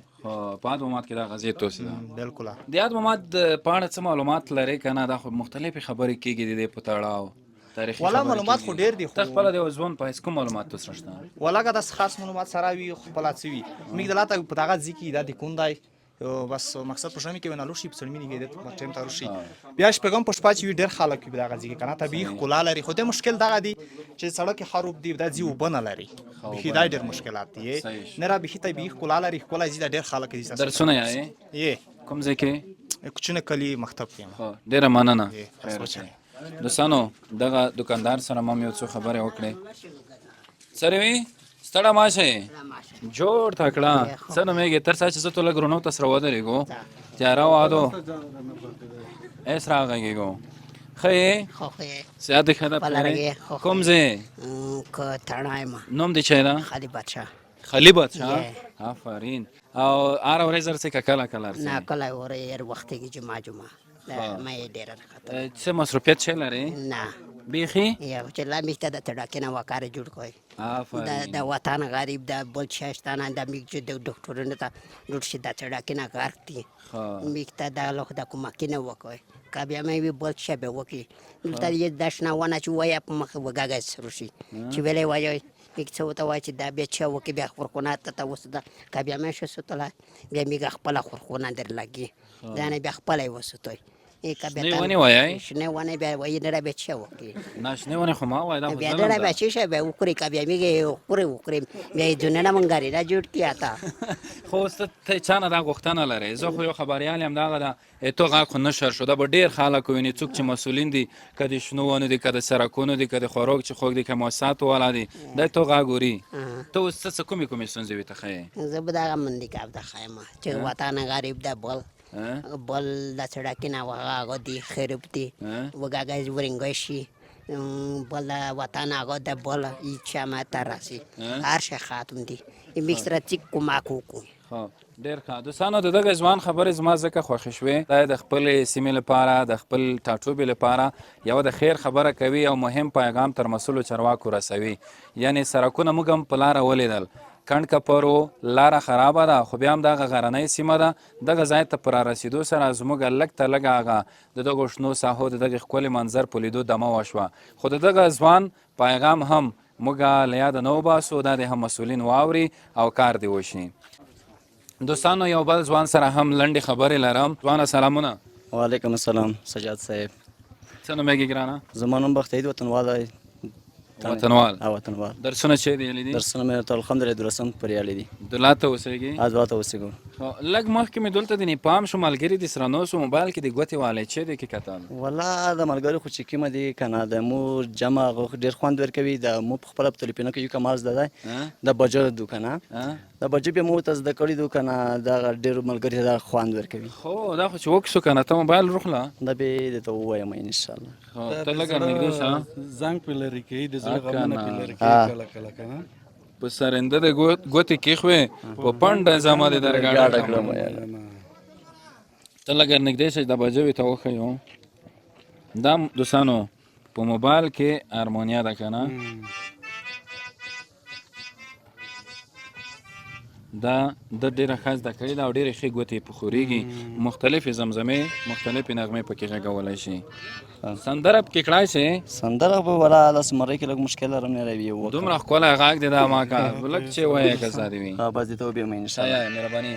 په یاد ممات کې دا غزې توسې ده
بالکل
د یاد ممات په اړه څه معلومات لرې که نه دا خو مختلفې خبرې کېږي د دې په تړاو تاریخي
ولا معلومات خو ډیر دي
خو ته خپله د یو ځوان په حیث کوم معلومات تو سره شته
ولا که داسې خاص معلومات سره وي خپله څه وي موږ دلته په دغه ځای کې دا د کوم دی بس مقصد په ژمي کې ونه لوشي په څلمیني کې د ټیم ته روشي بیا شپږم په شپه چې وي ډېر خلک وي په دغه ځای کې کنه طبیعي ښکلا لري خو د مشکل دغه دی چې سړک خراب دی دا ځای اوبه نه لري بخي دا ډېر مشکلات دي نه را بخي طبیعي ښکلا لري ښکلی ځای ده ډېر خلک دي
درسونه یې
یې
کوم ځای کې
کوچنی کلی مکتب کې
ډېره مننه دوستانو دغه دکاندار سره ما یو څو خبرې وکړې سره وي ستړه ما شي جوړ تکړه څه نومېږي تر څه چې زه ته لږ رونو ته سره ودرېږو تیاره وادو اس راغږېږو ښه یې
ښه یې
صحت دې ښه ده کوم ځای
که تڼا یم
نوم دې چای ده
خالي بادشاه
خالي بادشاه آفرین او هره ورځ ورسې که کله کله ورسې
نه کله ورې هر وخت کې جمعه جمعه ما یې ډېره
راخته څه مصروفیت شی لرې
نه
بیخي
یو چې لا میشته د تړاکې نه وکاره جوړ کوي
آفرین
د وطن غریب د بل شیشتانه د میږ چې د ډاکټرونو ته جوړ شي د تړاکې نه غرق دي میږ ته د لوخ د کومکې نه وکوي که بیا مې وي بل شی به وکړي دلته یې د شنه ونه چې وایه په مخ وګاږی سرو شي چې ویلی وایي میږ څه ورته وایي چې دا بیا چا وکړي بیا خورخونه ته ته وسوته که بیا مې شو سوتله بیا میږ خپله خورخونه در لګي دا نه بیا خپله یې وسوتوي
شنې ونې وایئ؟
شنې ونې بیا وایي نه بیا څه وکړي
نه شنې ونې خو ما وایي دا خو
بیا نه بیا څه شی بیا وخوري که بیا مېږي خوري وخوري بیا یې دونه نه مونږ را جوړ کړي اته
خو اوس ته چا نه دا غوښتنه لرې زه خو یو خبریال یم دغه ده ته غږ خو نشر شو دا به ډېر خلک وویني څوک چې مسؤلین دي که د شنو ونو دي که د سرکونو دي که د خوراک چې خوږ دي که مؤسساتو والا دي دی ته غږ اوري ته اوس څه کومې کومې ستونزې وي ته ښیې
زه به دغه مندي کاب ته ښایم چې وطن غریب ده بل بل د سړک نه هغه هغه دی خرب دی وګاګه ورنګ شي بل وطن هغه د بل هیڅ ما ته راسي هر شی ختم دی موږ سره چې کومک وکړو
ډېر ښه دوستانو د دغه ځوان خبرې زما ځکه خوښې شوې دا د خپلې سیمې لپاره د خپل ټاټوبي لپاره یوه د خیر خبره کوي او مهم پیغام تر مسؤلو چارواکو رسوي یعنې سرکونه موږ هم په لاره ولیدل کڼ کپر و لاره خرابه ده خو بیا هم دغه غرنۍ سیمه ده دغه ځای ته په رارسېدو سره زموږ لږ تر لږه هغه د دغو شنو ساحو د دغې ښکلې منظر په لیدو دمه وشوه خو د دغه ځوان پیغام هم موږ له یاده نه وباسو، دا دې هم مسؤلین واوري او کار دې وشي. دوستانو یو بل ځوان سره هم لنډې خبرې لرم. ځوانه سلامونه.
وعلیکم السلام سجاد صاحب.
څه نومېږي ګرانه؟
زما نوم بختعید وطنوال دی.
وطنوال.
او وطنوال.
درسونه چیرې ویلي دي؟
درسونه مې ورته الحمدلله دولسم پورې ویلي دي.
دولت ته اوسېږي؟
دولت ته اوسېږو.
لږ مخکې مې دلته د پام شو، ملګري دې سره نو سو، موبایل کې دې ګوتې والې، چیرې کې کتل؟
ولا د ملګرو خو چې کومه دي که نه، د مو جمع هغه خو ډېر خوند ورکوي. د مو په خپله په تلیفونو کې یو کمال زده دی، د بجو دو که نه، د بجو بیا مو ورته زده کړي دو که نه، دغه ډېرو ملګري ته دا خوند ورکوي.
خو دا خو چې وکسو که نه، ته موبایل روخله.
دا به درته ووایم انشاءالله.
ته لږه نږدې شه.
زنګ پې لرې کوي، د زړه غمونه پې لرې کوي کله کله که نه.
په سرنده د ګوتې کېښوې، په پنډه زما دې درګاډه کړم. ته لږه نږدې شه چې دا بجوې ته وښیو. دا دوستانو په موبایل کې هارمونیا ده که نه، دا د ډېره ښه زده کړې ده او ډېرې ښې ګوتې په ښورېږي، مختلفې زمزمې مختلفې نغمې پکې غږولی شي. سندره پکې کړای شي؟
سندره به ولا لاس مرۍ کې لږ مشکل لرم، نه راوي.
دومره ښکلی غږ دی دا، ما که لږ چې وایې که زده دې وي.
بس دې ته وبیم انشاءالله.
مهرباني.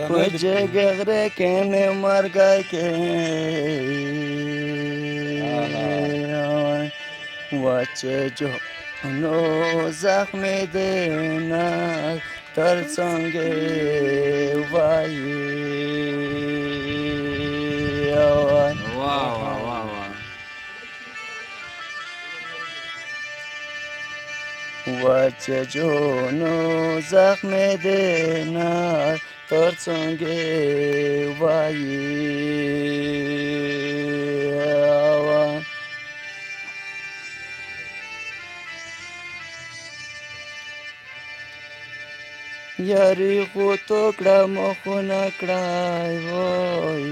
په جګ غره کې مې مرګی کې وچ جو نو زخمې دې نه تر څنګه وایي.
واه واه واه واه.
وچ جونو زخمې دې نه تر څنګه وایي. یاري خو تو کړه مخونه کړای وای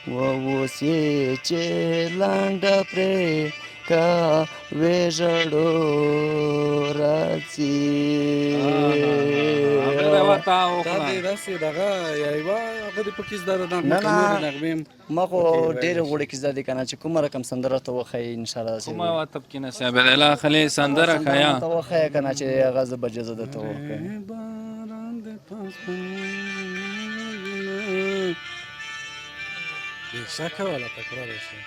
و اوس یې چې لنډه پرې کا وژړو راځي.
دا دې داسې دغه یوه هغه دې پکې زده ده نغمه که نورې نغمې هم؟
ما خو ډېرې غوړې کې زده دي که نه، چې کومه رقم سندره راته وښایي انشاءالله داسې.
کومه وه ته پکې نه سي عبیدالله خلې سندره ښیه
راته وښیه که نه، چې هغه زه به جزه درته وښیم.
بېشکه والا تکړه دی شه.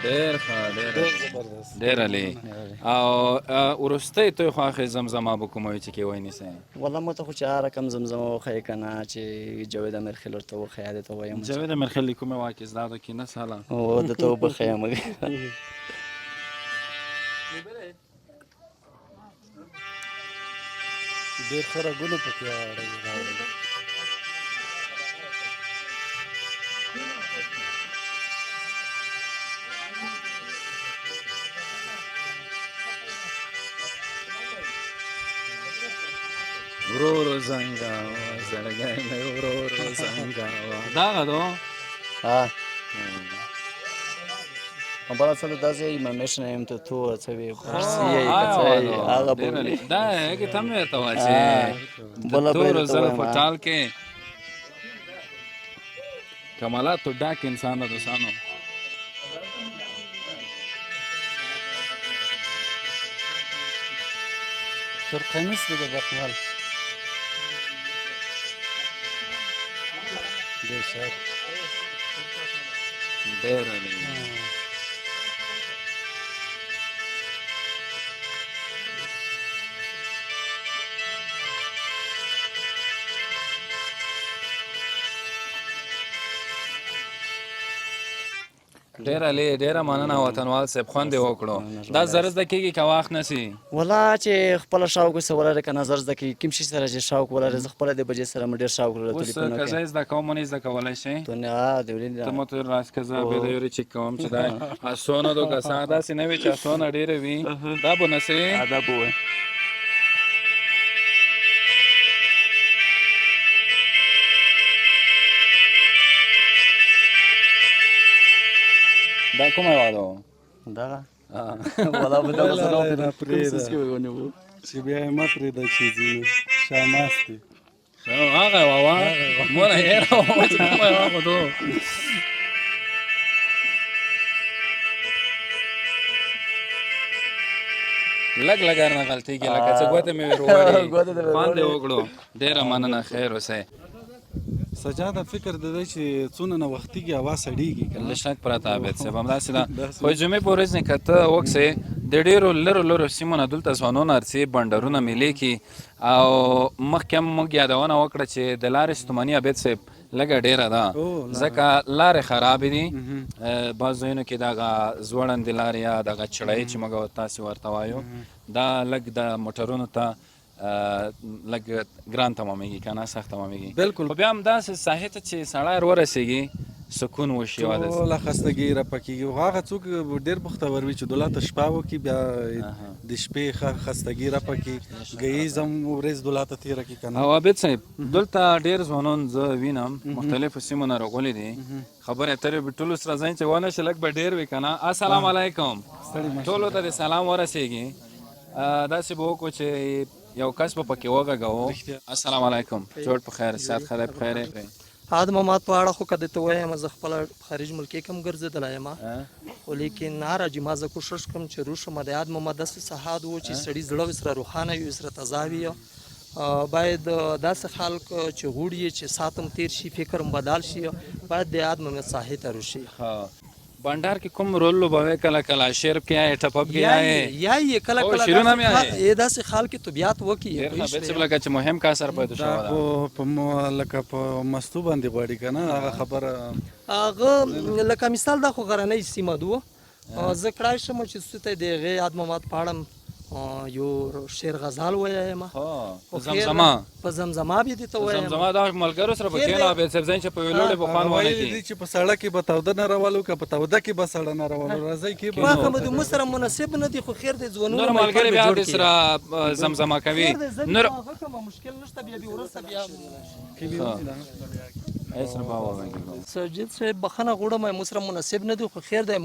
ډېر ښه، ډېر ډېر عالي. او وروستۍ توی خواښې زمزمه به کومه وي چې کې وای نیسئ؟
والله ما ته خو چې هر رقم زمزمه وښیې که نه، چې جاوید امیرخېل ورته وښیه درته وایم.
جاوید امیرخېل د کومې واکې زده ده کې نه ساله؟
او درته وبه ښیم.
ډېر ښه رګونه پکې راوړل.
ورو ورو زنګاوه زړګی مې ورو ورو زنګاوه. دغه دو
ها بله څه داسې ممشنه یم ته تور څه وي خوشي یې که څه یې هغه به
دا هغې ته مې ورته وه چې د تورو زلفو ټال کې کمالاتو ډک انسان ده دوستانو.
تور قمیص دی د بخمل. بېشک
ډېر عالي. ډېر عالي، ډېره مننه وطنوال صاحب، خوند یې وکړو. دا زر زده کېږي که وخت نه سي؟
ولا چې خپله شوق ورسره ولرې که نه زر زده کېږي، کوم شي سره چې شوق ولرې. زه خپله د بجې سره مې ډېر شوق لرم.
اوس که زه یې زده کوم نه زده کولی شې؟ ته مو ته راس که زه به د یوري چک کوم چې دا اسونه دو که ساده داسې نه وي چې اسونه ډېره وي، دا به نه سي؟
دا به وي.
دا کومه یوه ده؟
دغه ولا به دغه سره
را پرېږده چې بیا یې مه پرېږده چې ځي نو شاماستې.
هغه یوه وه، مونه هېره وه چې کومه یوه خو دو. لږ لږ نه غلطیږي، لکه چې ګوتې مې وروړي. خوند یې وکړو، ډېره مننه، خیر اوسئ.
سجاده فکر د دی چې څونه نه وختیږي هوا سړیږي کنه.
له شک پرته عابد صاحب، همداسې ده. خو جمعې په ورځ نه که ته وکسې د ډېرو لرو لرو سیمو نه دلته ځوانان ارڅي، بنډرونه میلې کي. او مخکې هم موږ یادونه وکړه چې د لارې ستوماني عابد صاحب لږه ډېره ده، ځکه لارې خرابې دي. بعض ځایونو کې دغه ځوړندې لارې یا دغه چړی چې موږ تاسې ورته وایو، دا لږ د موټرونو ته لږ ګران تمامېږي که نه، سخت تمامېږي.
بالکل.
خو بیا هم داسې ساحې ته چې سړی ورسېږي سکون وشي،
ټوله خستګي رپه کېږي. خو هغه څوک ډېر بختور وي چې دولته شپه وکړي، بیا د شپې خستګي رپه کړي، ګهیځ هم ورځ دولته تېره کړي که نه.
او عابد صاحب، دلته ډېر ځوانان زه وینم مختلفو سیمو نه راغلي دي، خبرې اترې به ټولو سره ځای چې ونه شي لږ به ډېر وي که نه. السلام علیکم، ټولو ته د سلام ورسېږي. داسې به وکړو چې یو کس به پکې وغږوو. السلام علیکم، جوړ په خیر، صحت ښه دی؟ په خیر.
د مامات په اړه خو که درته ووایم، زه خپله په خارج ملک کې هم ګرځېدلی یم، خو لیکن هره جمعه زه کوشش کوم چې روشم. د یاد ماما داسې سهاد و چې سړي زړه ورسره روښانه وي، ورسره تازه وي. باید داسې خلک چې غوړي چې ساتم تیر شي، فکر هم بدل شي، باید د یاد ماما ساحې ته روشي.
بنډار کې کوم رول لوبوي؟ کله کله شعر کې آئے، ټپپ کې آئے،
یا یې کله کله
شعرونه مې آئے،
یې داسې خلک طبیعت وکي.
ډېر ښه عابد صاحب، لکه چې مهم کار سره پیدا شوی
ده. په لکه په مستو باندې غواړي که نه هغه خبره.
هغه لکه مثال دا خو غرنۍ سیمه ده، زه کړای شم چې څه ته د هغې یاد محمد په اړه یو شعر غزل وایم.
زمزمه،
په زمزمه به دې ته وایم.
زمزمه دا ملګرو سره به کښېنو عابد صاحب، ځای چې په ویلوړې به خوند ونه
ویلي دي چې په سړه کې به تاوده نه راولو، که په تاوده کې به سړه نه راولو. راځئ کې به
واخه به د موږ سره مناسب نه دي، خو خیر دی، ځوانونه
نور ملګري بیا دې سره زمزمه کوي.
نور هغه کومه مشکل نشته، بیا به ورسته بیا سجید صاحب بخښنه غواړم، موږ سره مناسب نه دي، خو خیر دی،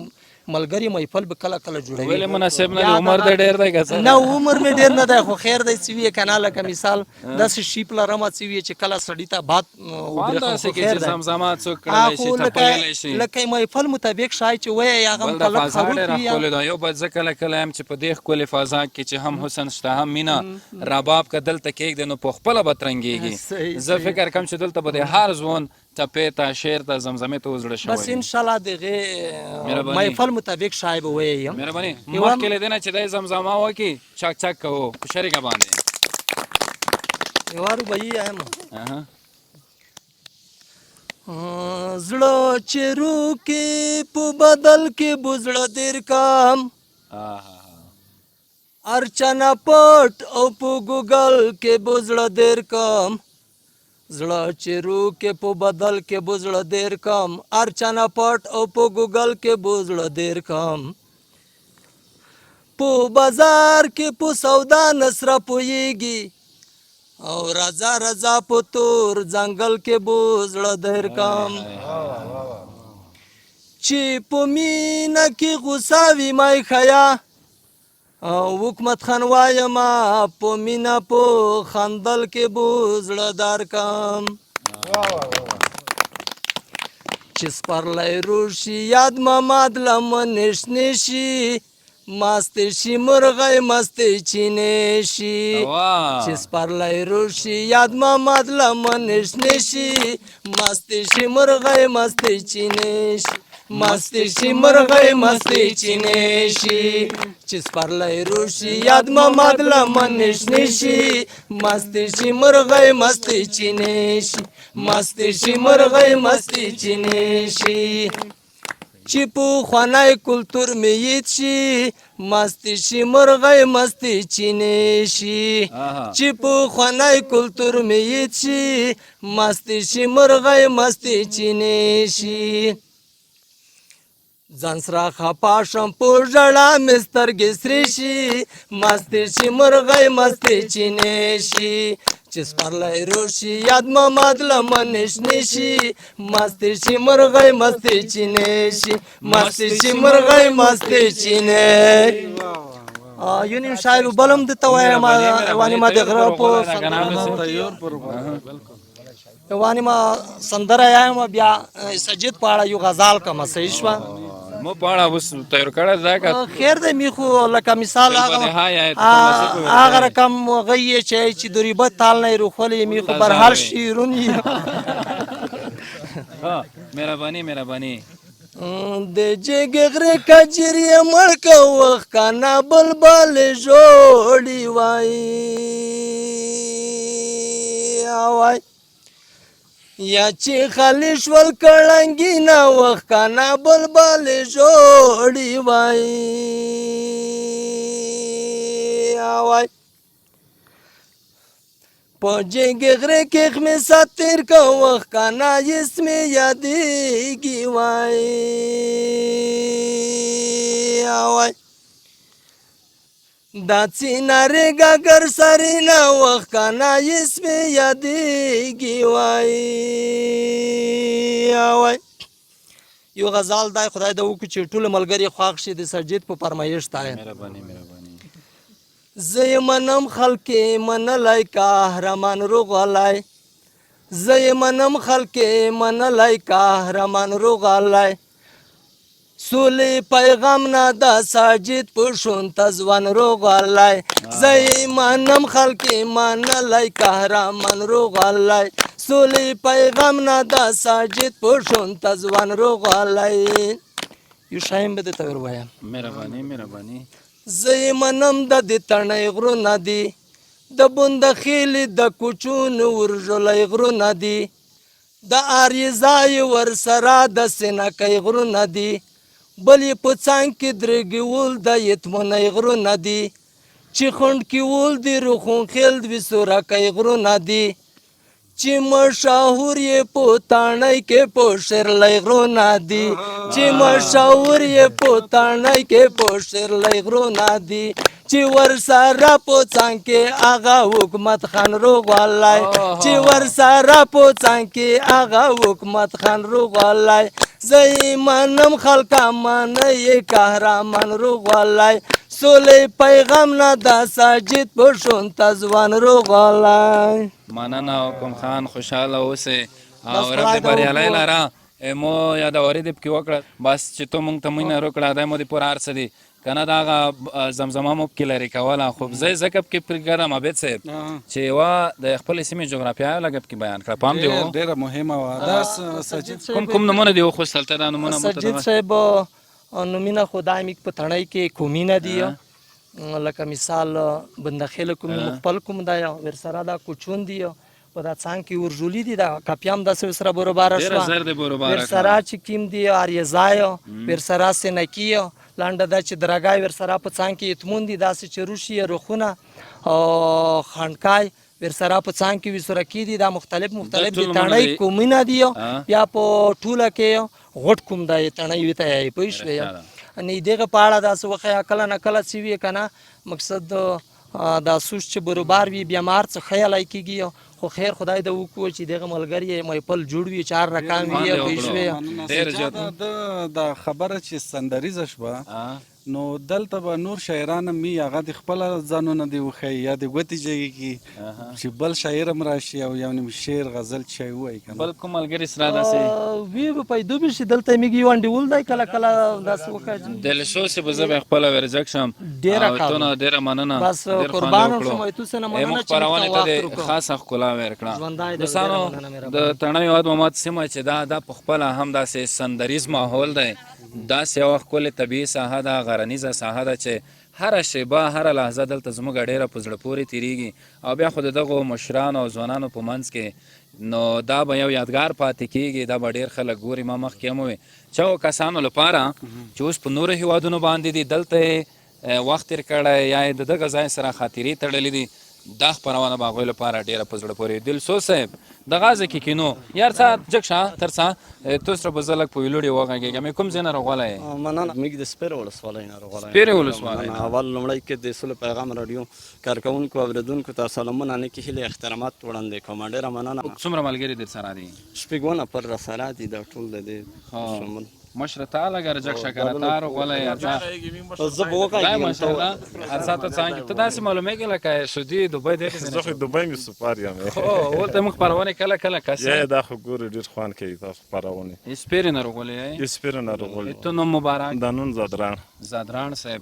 ملګری محفل به کله کله جوړوي.
ولې مناسب نه دی؟ عمر دې ډېر دی که څه؟
نه، عمر مې ډېر نه دی، خو خیر دی، څه وي که نه. لکه مثال داسې شیپ لرم څه وي چې کله سړي ته باد
خوند داسې کې چې زمزمه څوک کړلی شي، ټپولی شي،
لکه محفل مطابق شای چې وایي هغه
هم کله فضا ډېره ښکلې ده. یو بل زه کله کله یم چې په دې ښکلې فضا کې چې هم حسن شته هم مینه، رباب که دلته کېږدې نو په خپله به ترنګېږي. زه فکر کوم چې دلته به د هر ځوان ټپې ته، شعر ته، زمزمې ته زړه شوی.
بس ان شاء الله دغه محفل مطابق شای به وایم.
مهرباني. مخکې له دې نه چې دی زمزمه وکړي چک چک کوو په شریکه باندې.
یوه رباعي یم. زړه چې روکې په بدل کې بزړه دیر کام، ارچنه پټ او په ګوګل کې بزړه دیر کام. زړه چې روکې په بدل کې بزړه دیر کام، ارچنه پټ او په ګوګل کې بزړه دیر کام. په بازار کې په سودا نسره پوهېږي، او رضا رضا په تور ځنګل کې بزړه دیر کام. چې په مینه کې غوسه وي مې خیا، حکمت خان وایم په مینه په خندل کې بزړه درکم. چې سپرلی روشي یاد محمد لمنې شنې شي، مستې شي مرغۍ مستې چینې شي. چې سپرلی روشي یاد محمد لمنې شنې شي، مستې شي مرغۍ مستې چینې شي، مستې شي مرغۍ مستې چینې شي. چې سپرلی روشي یاد محمد لمنې شنې شي، مستې شي مرغۍ مستې چینې شي، مستې شي مرغۍ مستې چینې شي. چې پخوانی کلتور مې یاد شي، مستې شي مرغۍ مستې چینې شي. چې پخوانی کلتور مې یاد شي، مستې شي مرغۍ مستې چینې شي. ځان سره خپه شم په ژړا مې سترګې سرې شي، مستې شي مرغۍ مستې چینې شي.
چې سپرلی روشي یاد محمد لمن شنې شي، مستې شي مرغۍ مستې چینې شي، مستې شي مرغۍ مستې چینې. یو نیم شاعر بل هم درته وایم، وانې ما د غره په وانې ما سندره یم، بیا سجید په اړه یو غزال کوم. صحیح شوه؟
مو په اړه اوس تیار کړی دا که
خیر دی. می خو لکه مثال هغه رقم غي چې د ریبت تال نه روخولې می خو برحال شیرون.
مهرباني مهرباني.
د جګ غره کجری مړ کو وخت کنا بلبل جوړي وای وای، یا چې خالی شول کړنګي نه وخت کنا بلبل جوړي وای وای. په جګ غره کې خمه ساتیر کو وخت کنا اسمه یادېږي وای وای. دا چینارې ګګر سرینا وخت کنا اسمه یادېږي وای وای. یو غزال دی، خدای د وکړي چې ټول ملګري خوښ شي د سجید په فرمایش دی.
مهرباني مهرباني.
زه یې منم خلک یې منلی قهرمان روغلی، زه یې منم خلک یې منلی قهرمان روغلی. سولې پیغام نه د ساجد په شون ته ځوان روغلی، زه یې منم خلک یې منلی قهرمان روغلی. سولې پیغام نه د ساجد په شون ته ځوان روغلی. یو شایم به درته ور وایم.
مهرباني مهرباني.
زه یې منم د دې تڼۍ غرونه دي، د بندخېلې د کوچونو ورژولی غرونه دي، د آریزای ورسره د سینکۍ غرونه دي، بل یې په څنګ کې درګیول د یتمونۍ غرونه دي، چې خونډ کې ول دي رخونخېل دوي سورکۍ غرونه دي، چې مشهور یې په تڼۍ کې په شیرلی غرونه دي، چې مشهور یې په تڼۍ کې په شیرلی غرونه دي، چې ورسره په څنګ کې هغه حکومت خان روغلی، چې ورسره په څنګ کې هغه حکومت خان روغلی. زه یې منم خلکه منه یې قهرمان روغلی، سولې پیغام نه د ساجد په شون ته ځوان روغلی.
مننه حکم خان، خوشحاله اوسې او رب دې بریالی لره. مو یادوري دې پکې وکړه، بس چې ته مونږ ته مینه روکړه دی مو دې پوره هر څه دي که نه د هغه زمزمه مو پکې لرې کوله. خو زه یې ځکه پکې پرېږدم عابد صاحب چې یوه د خپلې سیمې جغرافیا لږه پکې بیان کړه. پام دې و،
ډېره مهمه وه دا. سجید
کوم کوم نومونه دې وخوستل ته؟ دا نومونه
سجید صاحب نومونه خو دا مې په تڼۍ کې کومینه دي، لکه مثال بندخېل کوم خپل کوم دی، ورسره دا کوچون دی، په دا څنګ کې ورژولي دي، دا کاپیام داسې ورسره برابره شوه، ورسره چې کیم دی آریزای، ورسره سینکي، لنډه دا چې درګای ورسره په څنګ کې اتمون دي، داسې چې روشي رخونه او خانکای ورسره په څنګ کې وسره کې دي. دا مختلف مختلف د تڼۍ کومینه دي، بیا په ټوله کې غټ کوم دی تڼۍ وي ته یې پوه شوې. نه دغه په اړه داسې وښیه کله نه کله چې وي که نه، مقصد دا سوچ چې برابر وي بیا مار څه خیالای کېږي. خو خیر خدای د وکړو چې دغه ملګری یې محفل جوړ وي، چار رقم وي پوه شوې.
دا خبره چې سندریزه شوه نو دلته به نور شاعران هم وي، هغه د خپله ځانونه دې وښایي یا د ګوتې جګې کړي چې بل شاعر هم راشي او یو نیم شعر غزل چې شی ووایي که نه.
بل کوم ملګري سره داسې
وي به پیدا به شي. دلته مېږي یو انډیول دی، کله کله داسې وښایي.
د لیسو صاحب زه به خپله ورجګ شم.
ډېره
تونه ډېره مننه،
بس قربان شم تاسو نه مننه
چې خپرونې ته دې خاصه ښکلا ورکړه. دوستانو د تڼیو اد محمد سیمه چې دا په خپله هم داسې سندریز ماحول دی، داسې یوه ښکلې طبیعي ساحه ده، غرنیزه ساحه ده چې هره شېبه هره لحظه دلته زموږ ډېره په زړه پورې تېرېږي. او بیا خو د دغو مشرانو او ځوانانو په منځ کې نو دا به یو یادګار پاتې کېږي، دا به ډېر خلک ګوري. ما مخکې هم وویل چې هغو کسانو لپاره چې اوس په نورو هیوادونو باندې دي، دلته یې وخت تېر کړی یا یې د دغه ځای سره خاطرې تړلې دي، دا خپرونه به هغوی لپاره ډېره په زړه پورې. دلسوز صاحب د غازه کې کینو یار څه جګ شه تر څه تو سره به زه لږ په ویلوړي وغږېږم. کوم ځای نه راغلی یې؟
مننه، موږ د سپېرې ولسوالۍ نه راغلی.
سپېرې ولسوالۍ
نه. اول لومړی کې د سولې پیغام راډیو کارکوونکو اورېدونکو ته سلامونه، نیکې هیلې، احترامات وړاندې کوم. ډېره مننه.
څومره ملګري در سره دي؟
شپږ نفر راسره دي، دا ټول د دې شمول.
مشره تا لږه جګ شه کنه، تا راغلی یې.
زه به وغږېږم.
ارڅا ته څنګه ته داسې معلومېږي لکه سعودي دوبۍ دی.
زه خو دوبۍ مې سپار یم.
خو ورته موږ خپرونې کله کله کسې.
یا دا خو ګورې ډېر خوند کوي تاسو خپرونې.
سپېرې نه راغلی یې؟
سپېرې نه راغلی.
ته نوم مبارک؟
دا نوم ځدراڼ.
ځدراڼ صاحب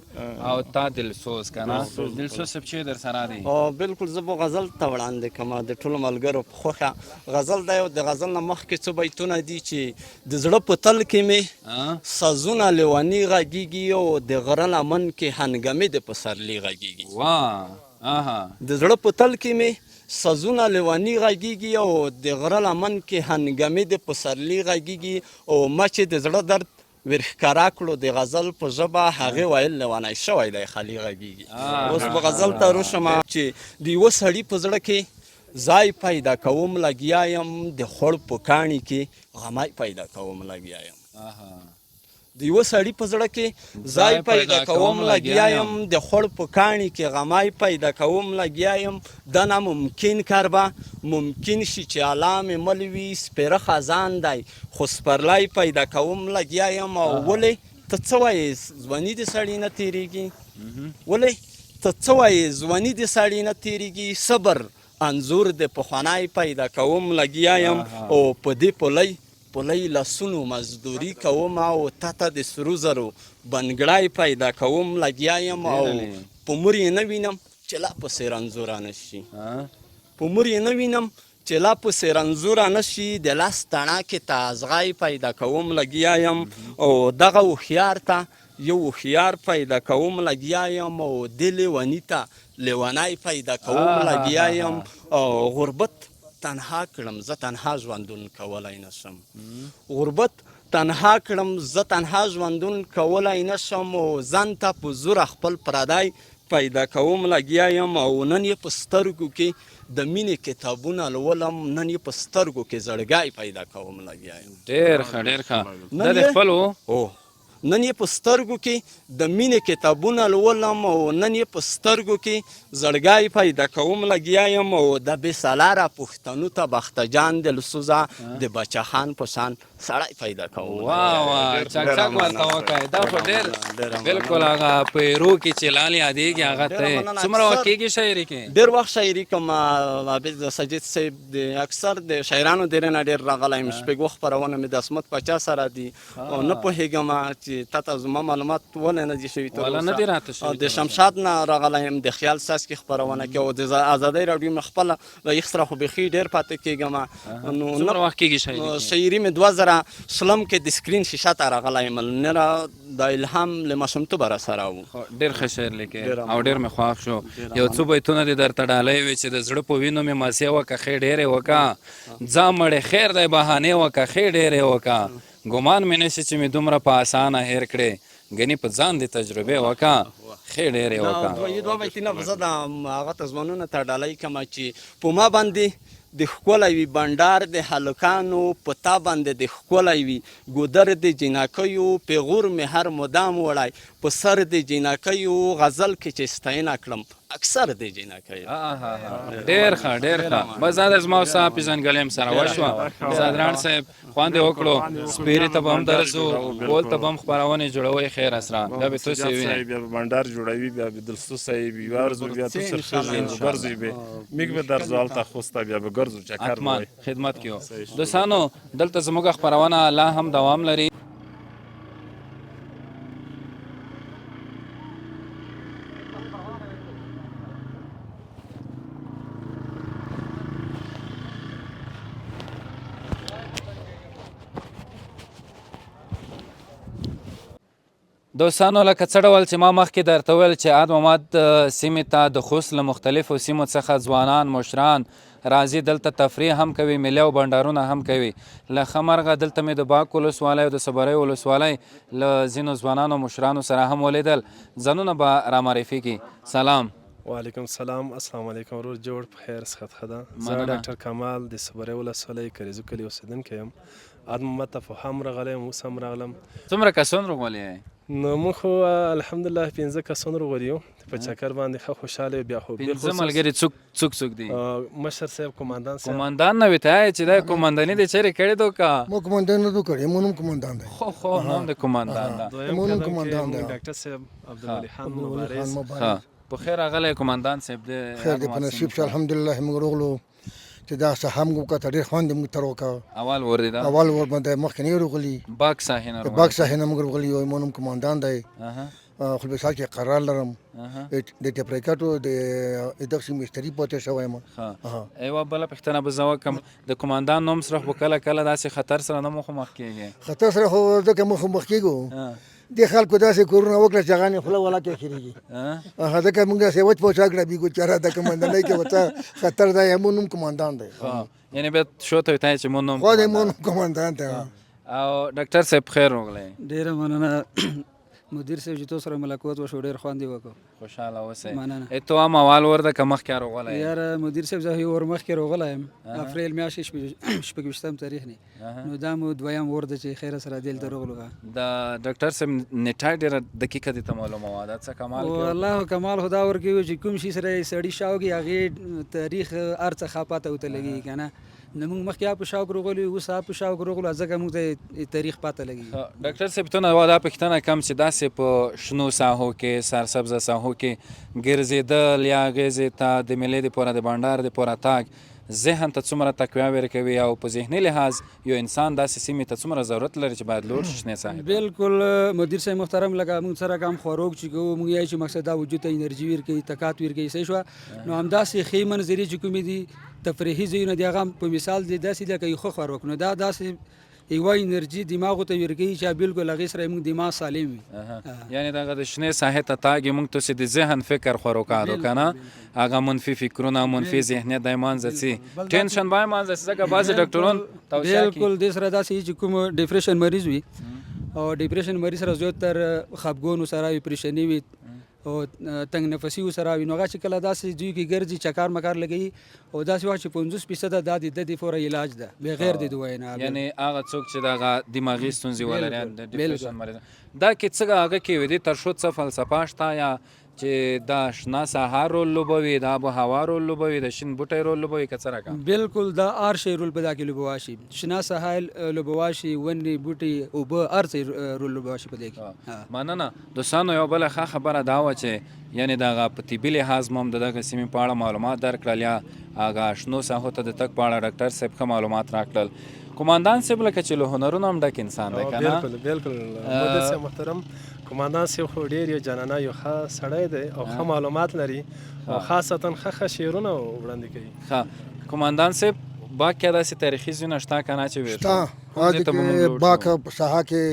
او تا دلسوز که نه؟ دلسوز صاحب چې در سره دی؟
بالکل، زه به غزل ته وړاندې کوم د ټولو ملګرو په خوښه. غزل دی او د غزل نه مخکې څو بیتونه دي چې د زړه په تل کې مې سازونه لیوني غږیږي او د غره لمن کې هنګمې د پسرلي غږیږي. د زړه په تل کې مې سازونه لیوني غږیږي او د غره لمن کې هنګمې د پسرلي غږیږي. او ما چې د زړه درد ورښکاره کړو د غزل په ژبه، هغې ویل لیونی شوی دی خالي غږیږي. اوس به غزل ته روشم چې د یوه سړي په زړه کې ځای پیدا کوم لګیا یم، د خړ په کاڼي کې غمی پیدا کوم لګیا یم. د یوه سړي په زړه کې ځای پیدا کوم لګیا یم، د خړ په کاڼي کې غمی پیدا کوم لګیا یم. دا ناممکن کار به ممکن شي چې الله مې مل وي، سپېره خزان دی خو سپرلی پیدا کوم لګیا یم. او ولې ته څه وایې ځواني د سړي نه تېرېږي؟ ولې ته څه وایې ځواني د سړي نه تېرېږي؟ صبر انځور د پخوانی پیدا کوم لګیا یم. او په دې پولۍ پولۍ لاسونو مزدوري کوم او تاته د سرو زرو بنګړی پیدا کوم لګیا یم. او په مور یې نه وینم چې لا پسې رنځور نه شي، په مور یې نه وینم چې لا پسې رنځور نه شي، د لاس تڼاکې ته ازغی پیدا کوم لګیا یم. او دغه هوښیار ته یو هوښیار پیدا کوم لګیا یم، او دې لیوني ته لیونی پیدا کوم لګیا یم. او غربت تنها کړم زه تنها ژوندون کولی نه شم، غربت تنها کړم زه تنها ژوندون کولی نه شم، او ځان ته په زوره خپل پردی پیدا کوم لګیا یم. او نن یې په سترګو کې د مینې کتابونه لولم، نن یې په سترګو کې زړګی پیدا کوم لګیا یم.
ډېر ښه، ډېر ښه. دا د خپل و؟
نن یې په سترګو کې د مینې کتابونه لولم، او نن یې په سترګو کې زړګی پیدا کوم لګیا یم. او د بې سالاره پښتنو ته بخته جان دلسوزه د بچا خان په شان سړی پیدا کوم.
واه واه، چک چک ورته وکړئ. دا خو ډېر بالکل هغه په ایرو کې چې لال یادېږي هغه ته. څومره وخت کېږي شاعري کې؟
ډېر وخت شاعري کوم عابد سجید صاحب، د اکثر د شاعرانو ډېر نه ډېر راغلی یم. شپږو خپرونه مې د عصمت پاچا سره دي او نه پوهېږم چې تا ته زما معلومات ولې نه دي شوي تر اوسه. د شمشاد نه راغلی یم د خیال څاڅکي خپرونه کې، او د ازادۍ راډیو مې خپله له یخ سره خو بیخي ډېر پاتې کېږم.
نو څومره وخت کېږي شاعري کې؟
شاعري مې 2020 کې د سکرین شیشه ته راغلی یم، نه د الهام له ماشومتوبه راسره و.
ډېر ښه شعر لیکې او ډېر مې خوښ شو. یو څو بیتونه دې درته ډالۍ وي چې د زړه په وینو مې مزې وکړه ښې ډېرې وکړه، ځه مړې خیر دی بهانې وکړه ښې ډېرې وکړه، ګمان مې نشي چې مې دومره په اسانه هېر کړې، ګنې په ځان دې تجربې وکړه ښې ډېرې وکړه.
دوه بیتونه به زه د هغه ته ځوانونو ته ډالۍ کړم چې په ما باندې د ښکلی وي بنډار د هلکانو، په تا باندې د ښکلی وي ګودر د جینکیو، پیغور مې هر مدام وړی په سر د جینکیو، غزل کې چې ستاینه کړم اکثر د جینکیو.
ډېر ښه، ډېر ښه. بس دا زما او ستا پېژندګلوي هم سره وشوه. ځدراڼ صاحب خوند یې وکړو، سپېرې ته به هم درځو، ګول ته به هم خپرونې جوړوئ. خیر اسره بیا به تاسې وینئ.
بیا به بنډار جوړوي، بیا به دلسو صاحب وي، ورځو بیا تو سر ښځې ګرځوي، به موږ به درځو هلته خوست ته، بیا به ګرځو چکر به وایو.
خدمت کې یو. دوستانو دلته زموږ خپرونه لا هم دوام لري. دوستانو لکه څه ډول چې ما مخکې درته وویل چې اد محمد سیمې ته د خوست له مختلفو سیمو څخه ځوانان مشران راځي، دلته تفریح هم کوي، ملي او بنډارونه هم کوي. له ښه مرغه دلته مې د باک ولسوالۍ او د صبرۍ ولسوالۍ له ځینو ځوانانو مشرانو سره هم ولیدل. ځانونه به رامعرفي کړي. سلام.
وعلیکم سلام، السلام علیکم ورور، جوړ په خیر، صحت ښه ده؟ زه ډاکټر کمال د صبرې ولسوالۍ کریزو کلي اوسېدونکی یم. اد محمد ته پخوا هم راغلی یم، اوس هم راغلم.
څومره کسان روغولي یئ؟
نو موږ خو الحمدلله 5 کسان روغولي یو، په چکر باندې ښه خوشحاله یو. بیا خو
5 ملګري څوک څوک څوک دي؟
مشر صاحب، قوماندان صاحب.
قوماندان نه وي ته چې دا قومانداني دې چېرې کړې ده که؟
مو قوماندان نه ده کړې، مو نوم قوماندان دی.
خو خو نوم د قوماندان ده.
مو نوم قوماندان دی.
ډاکټر صاحب عبدالولي خان مبارز.
په خیر راغلی قوماندان صاحب. د
خیر دې په نصیب شه، الحمدلله موږ روغلو چې دا ساحه موږ وکته، ډېر خوند یې موږ ته راوکړ.
اول ور دی دا؟
اول ور باندې مخکې نه روغلي،
باک ساحې نه
روغلي. باک ساحې نه موږ روغلي یو. مو نوم قوماندان دی، خپل کې قرار لرم، د ټپریکټو د دغسې مستري پاتې شوی یم.
یوه بله پوښتنه به زه وکړم، د قوماندان نوم سره خو کله کله داسې خطر سره نه مخ کېږي؟
خطر سره خو ځکه مخ کېږو، دې خلکو داسې کورونه وکړه چې هغه نه خوله ولا کې خېرېږي، ځکه موږ داسې وچ پوچا کړه بیګو چاره د قوماندانۍ کې ورته خطر دی. مو نوم قوماندان دی،
یعنی بیا شو ته وایي چې مو نوم
خو دی، مو نوم قوماندان دی.
او ډاکټر صاحب خیر راغلی.
ډېره مننه مدیر صاحب چې تاسو سره ملاقات وشو، ډېر خوند یې وکړ.
خوشحاله اوسئ.
مننه.
ته هم اول ور ده که مخکې راغلی؟
یاره مدیر صاحب زه یو ور مخکې راغلی یم، اپریل میاشتې 26 تاریخ نه، نو دا مو دویم ور ده چې خیر سره دلته راغلو.
د ډاکټر صاحب نیټه ډېره دقیقه دې ته معلومه وه، دا څه کمال کوي؟
والله کمال خدا ورکوي چې کوم شي سره سړي شوق وي هغې تاریخ هر څه ښه پته ورته لګېږي که نه. نو موږ مخکې په شوق راغلو، اوس په شوق راغلو، ځکه موږ ته تاریخ پته لګېږي.
ډاکټر صاحب ته نه دا پوښتنه کوم چې داسې په شنو ساحو کې، سرسبزه ساحو کې ګرځېدل یا هغې ته د مېلې دپاره، د بنډار دپاره تګ ذهن ته څومره تقویه ورکوي او په ذهني لحاظ یو انسان داسې سیمې ته څومره ضرورت لري چې باید لوړ شي شنې ساحې ته؟
بالکل مدیر صاحب محترم، لکه موږ سره کوم خوراک چې کوو موږ یې چې مقصد دا وجود ته انرژي ورکوي، طاقت ورکوي، صحیح شوه. نو همداسې ښې منظرې چې کومې دي، تفریحي ځایونه دي، هغه په مثال دي داسې لکه یو ښه خوراک، نو دا داسې یوه انرژي دماغو ته ورکوي چې بالکل هغې سره موږ دماغ سالم وي.
یعنې دغه د شنې ساحې ته تګ موږ ته د ذهن فکر خوراکادو که نه، هغه منفي فکرونه، منفي ذهنیت دی منځه ځي، ټینشن به منځه ځي، ځکه بعضې ډاکټران توصیه کوي.
بالکل دې سره داسې چې کوم ډیپریشن مریض وي او ډیپریشن مریض سره زیاتر خفګان سره وي، پریشاني وي او تنګ نفسي سره وي، نو هغه چې کله داسې دوی کې ګرځي چکر مکر لګوي او داسې وخت چې 50% دا د ده دپاره علاج ده بغیر د دوایې نه.
یعنې هغه څوک چې دغه دماغي ستونزې ولري، د ډیپریشن مریض دا کې څه هغه کې وي، دې تر شو څه فلسفه شته یا چې دا شنه ساحه رول لوبوي، د آب و هوا رول لوبوي، د شین بوټی رول لوبوي که څه رقم؟
بالکل دا هر شی رول په دا کې لوبوا شي، شنه ساحه لوبوا شي، ونې بوټي اوبه هر څه رول لوبوا شي په دې کې.
مننه دوستانو. یو بله ښه خبره دا وه چې یعنې دغه په طبي لحاظ مو هم د دغه سیمې په اړه معلومات درکړل، یا هغه شنو ساحو ته د تګ په اړه ډاکټر صاحب ښه معلومات راکړل. قوماندان صاحب لکه چې له هنرونو هم ډک انسان دی که نه؟
بالکل بالکل مدیر صاحب محترم، قوماندان صاحب خو ډېر یو جانانه یو ښه سړی دی او ښه معلومات لري او خاصتا ښه ښه شعرونه وړاندې کوي.
ښه قوماندان صاحب، باک کې داسې تاریخي ځایونه شته که نه چې ویل
شته؟ باک په ساحه کې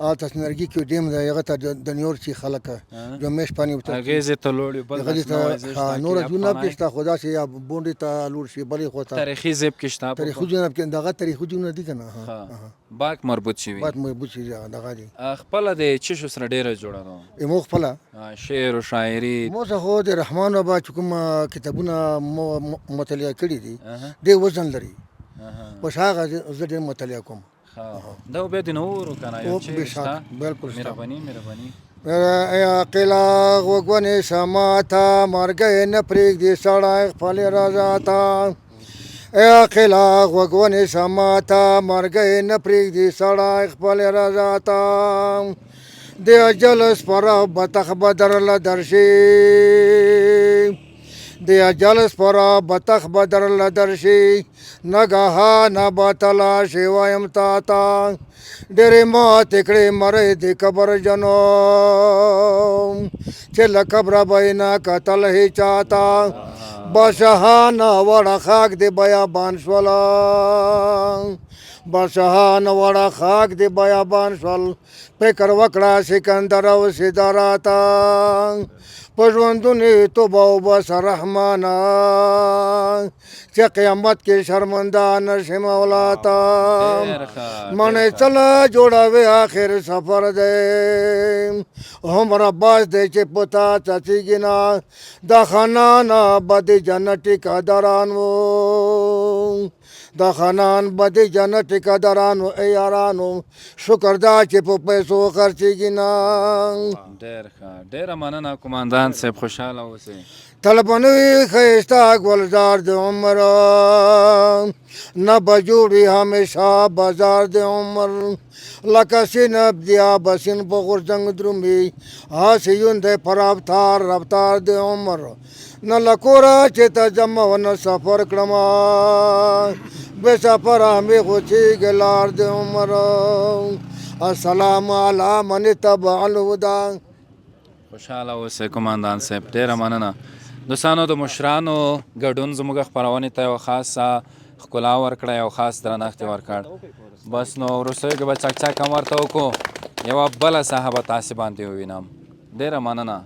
هلته سنرګي کې ډیم دی، هغه ته د نیور چې خلک د میش پانی ورته
هغې ځای ته لوړ وي، بل
هغې ته نور ځایونه پکې شته، خو داسې یا بونډې ته لوړ شي بلې خوا ته
تاریخي ځای پکې شته،
تاریخي ځایونه پکې دغه تاریخي ځایونه دي که نه.
باک مربوط شوي،
باک مربوط شوي دغه دي.
خپله د چی شو سره ډېره جوړه ده؟
مو خپله
شعر و شاعري
مو څه خو د رحمان بابا چې کوم کتابونه مو مطالعه کړي دي ډېر وزن لري، بس هغه زه ډېر مطالعه کوم.
دا بیا د نورو که نه یو چیرې شته؟
بالکل شته.
مهرباني مهرباني.
عاقله غوږ ونیسه ماته، مرګی نه پرېږدي سړی خپلې رضا ته. عاقله غوږ ونیسه ماته، مرګی نه پرېږدي سړی خپلې رضا ته. د اجل سپره بتخ به درله درشي، د اجل سپره بتخ به درله درشي، نګهانه به تلاشي وایم تا ته. ډېرې ماتې کړې مرۍ د قبر جنو، چې له قبره به یې نه کتل هیچا ته. بادشاهانه وړه خاک د بیابان شوله، بادشاهان وړه خاک دی بیابان شول فکر وکړه سکندر او سدراته په ژوندوني توبه وباسه رحمانه چې قیامت کې شرمنده نشي مولا ته منې څله جوړوي آخر سفر دی هومره باز دی چې په تا څڅېږي نه د خانان به د جنت ټیکهداران وو د خانان به د جنت ټیکهداران وو ای یارانو شکر دا چې په پیسو خرڅېږي نه.
ډېر ښه ډېره مننه قوماندان صاحب خوشحاله اوسئ.
تل به نه وي ښایسته ګلزار د عمر نه به جوړ وي همیشه بازار د عمر لکه سین دی اباسین په غورځنګ درومي هسې یون دی په رفتار رفتار د عمر نه له کوره چې ته ځم او نه سفر کړم بې سفره مې غوڅېږي لار د عمر السلام علی من اتبع الهدی.
خوشحاله اوسئ قوماندان صاحب ډیره مننه دوستانو د مشرانو ګډون زموږ خپرونې ته یو خاصه ښکلا ورکړه یو خاص درنښت یې ورکړ بس نو وروستیو کې به چکچک هم ورته وکړو یوه بله ساحه به تاسې باندې ووینم ډیره مننه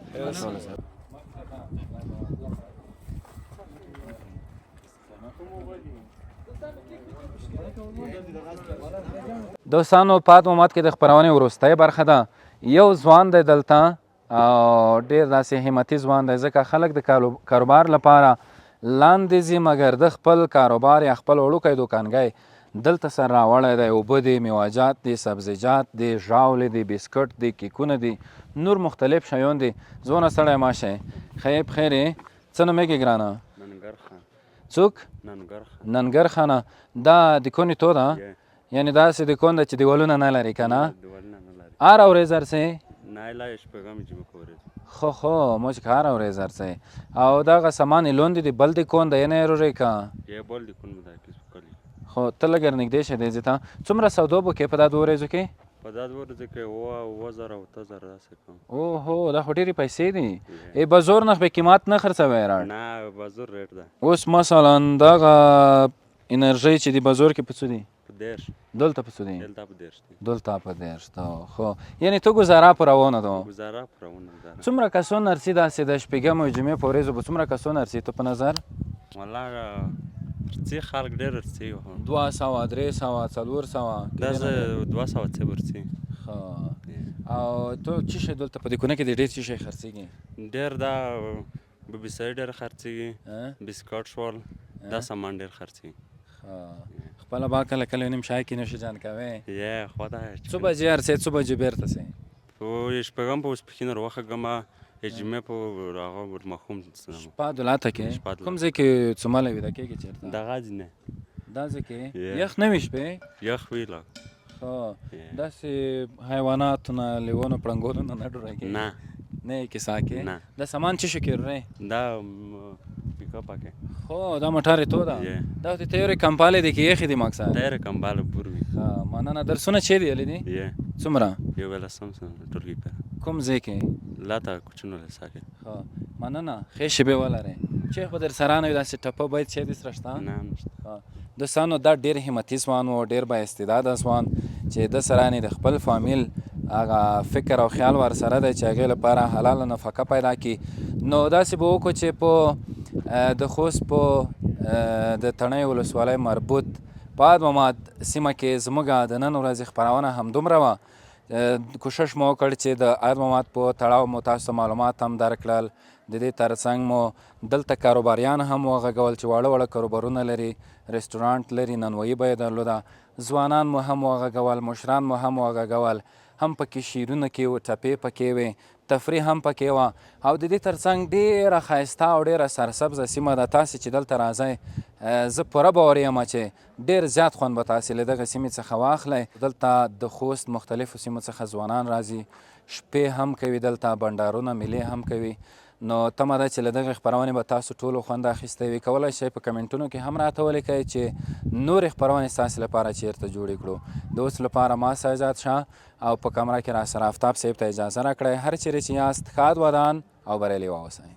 دوستانو پات محمد کې د خپرونې وروستۍ برخه ده یو ځوان دی دلته او ډیر داسې همتي ځوان دی ځکه خلک د کاروبار لپاره لاندې ځي مګر د خپل کاروبار یا خپل وړوکی دوکانګی دلته سره راوړی دی اوبه دي میواجات دي سبزیجات دي ژاولې دي بسکټ دي کیکونه دي نور مختلف شیان دي ځوانه ستړی مه شئ ښه یې پخیر یې څه نومېږې ګرانه؟
ننګر خان.
څوک؟
ننګر خان.
ننګر خانه دا د کونې تو ده؟ یعنی داسې د کون ده چې دیوالونه نه لري که نه؟
دیوالونه نه لري.
هره ورځ ارڅې؟
نه لا شپږمې جمعې په ورځ.
خو خو موږ که هره ورځ ارڅې او دغه سامان یې لوندې دی بل د کون دی نه رورې که؟
یې بل د کون ده کې کلی.
خو ته لږ نږدې شه دې ځای ته څومره سودو به کې په دا دوو ورځو کې؟
په دا دوه ورځو کې 7000 او 8000 داسې کوم.
اوهو دا خو ډېرې پیسې دي. ای بازور نرخ به قیمت نه خرڅوي راړ.
نه بازور ریټ ده.
اوس مثلا دغه انرژي چې دی بازور کې په څو دي؟
په 30.
دلته په څو دي؟
دلته په 30 دي.
دلته په 30 ده خو یعنی ته ګزاره په روانه ده.
ګزاره په روانه ده.
څومره کسان ارسي داسې د شپږم او جمعې په ورځو به څومره کسان ارسي ته په نظر؟
والله ورڅي خلک ډېر ورڅي خو
200 300 400
دا زه 200 څه ورڅي.
ښه او ته چی شی دلته په دې کونه کې د ډېر چی شی خرڅېږي؟
ډېر دا ببیسۍ ډېر خرڅېږي بسکټ شول دا سامان ډېر خرڅېږي.
خپله با کله کله نیم شای کې نوش جان کوې؟
یې خدای
څو بجې ارڅې څو بجې بیرته سې؟
په شپږم په ماسپښین وروخږم جمعې په هغه ماښام
شپه دلاته کې کوم ځای کې څومره ویده کېږي چېرته؟
دغه ځای نه
دا ځای کې یخ نه وي شپې؟
یخ وي لا.
ښه داسې حیواناتو نه لیونو پړنګونو نه نه ډوره کېږي؟
نه
نه یې کیسه کې؟
نه.
دا سامان څه شي کې رورې؟
دا پیکاپ کې.
خو دا موټر تو ده دا خو تیورې کمپالې دي کې یخې دي مقصد
تیورې کمپالې بور وي.
ښه مننه درسونه چیرې یلې دي؟
یې.
څومره؟
یو لسم ټولګي پورې.
کوم ځای کې؟
لاته کوچونو لسه کې.
ښه مننه ښې شېبې ولرئ. چې خو در سره نه وي داسې ټپه باید چې دې سره شته؟
نه نشته.
دوستانو دا ډیر همتي ځوان و ډیر با استعداده ځوان چې د سره یعنې د خپل فامیل هغه فکر او خیال ورسره دی چې هغې لپاره حلاله نفقه پیدا کړي نو داسې به وکړو چې په د خوست په د تڼۍ ولسوالۍ مربوط په ادماماد سیمه کې زموږ د نن ورځې خپرونه همدومره وه کوشش مو وکړ چې د ادماماد په تړاو مو تاسو ته معلومات هم درکړل د دې ترڅنګ مو دلته کاروباریان هم وغږول چې واړه واړه کاروبارونه لري، رسټورانټ لري، نانوایي به یې درلوده، ځوانان مو هم وغږول، مشران مو هم وغږول، هم پکې شعرونه کې وو، ټپې پکې وې، تفریح هم پکې وه او د دې ترڅنګ ډېره ښایسته او ډېره سرسبزه سیمه ده، تاسې چې دلته راځئ زه پوره باوري یم چې ډېر زیات خوند به تاسې له دغې سیمې څخه واخلئ. دلته د خوست مختلفو سیمو څخه ځوانان راځي، شپې هم کوي دلته، بنډارونه، میلې هم کوي، نو تمه ده چې له دغې خپرونې به تاسو ټولو خوند اخیستی وي. کولای شئ په کمنټونو کې هم راته ولیکئ چې نورې خپرونې ستاسې لپاره چیرته جوړې کړو. د اوس لپاره ما سجاد شاه او په کمره کې راسره افتاب صاحب ته اجازه راکړئ. هر چیرې چې یاست ښاد ودان او بریالي واوسئ.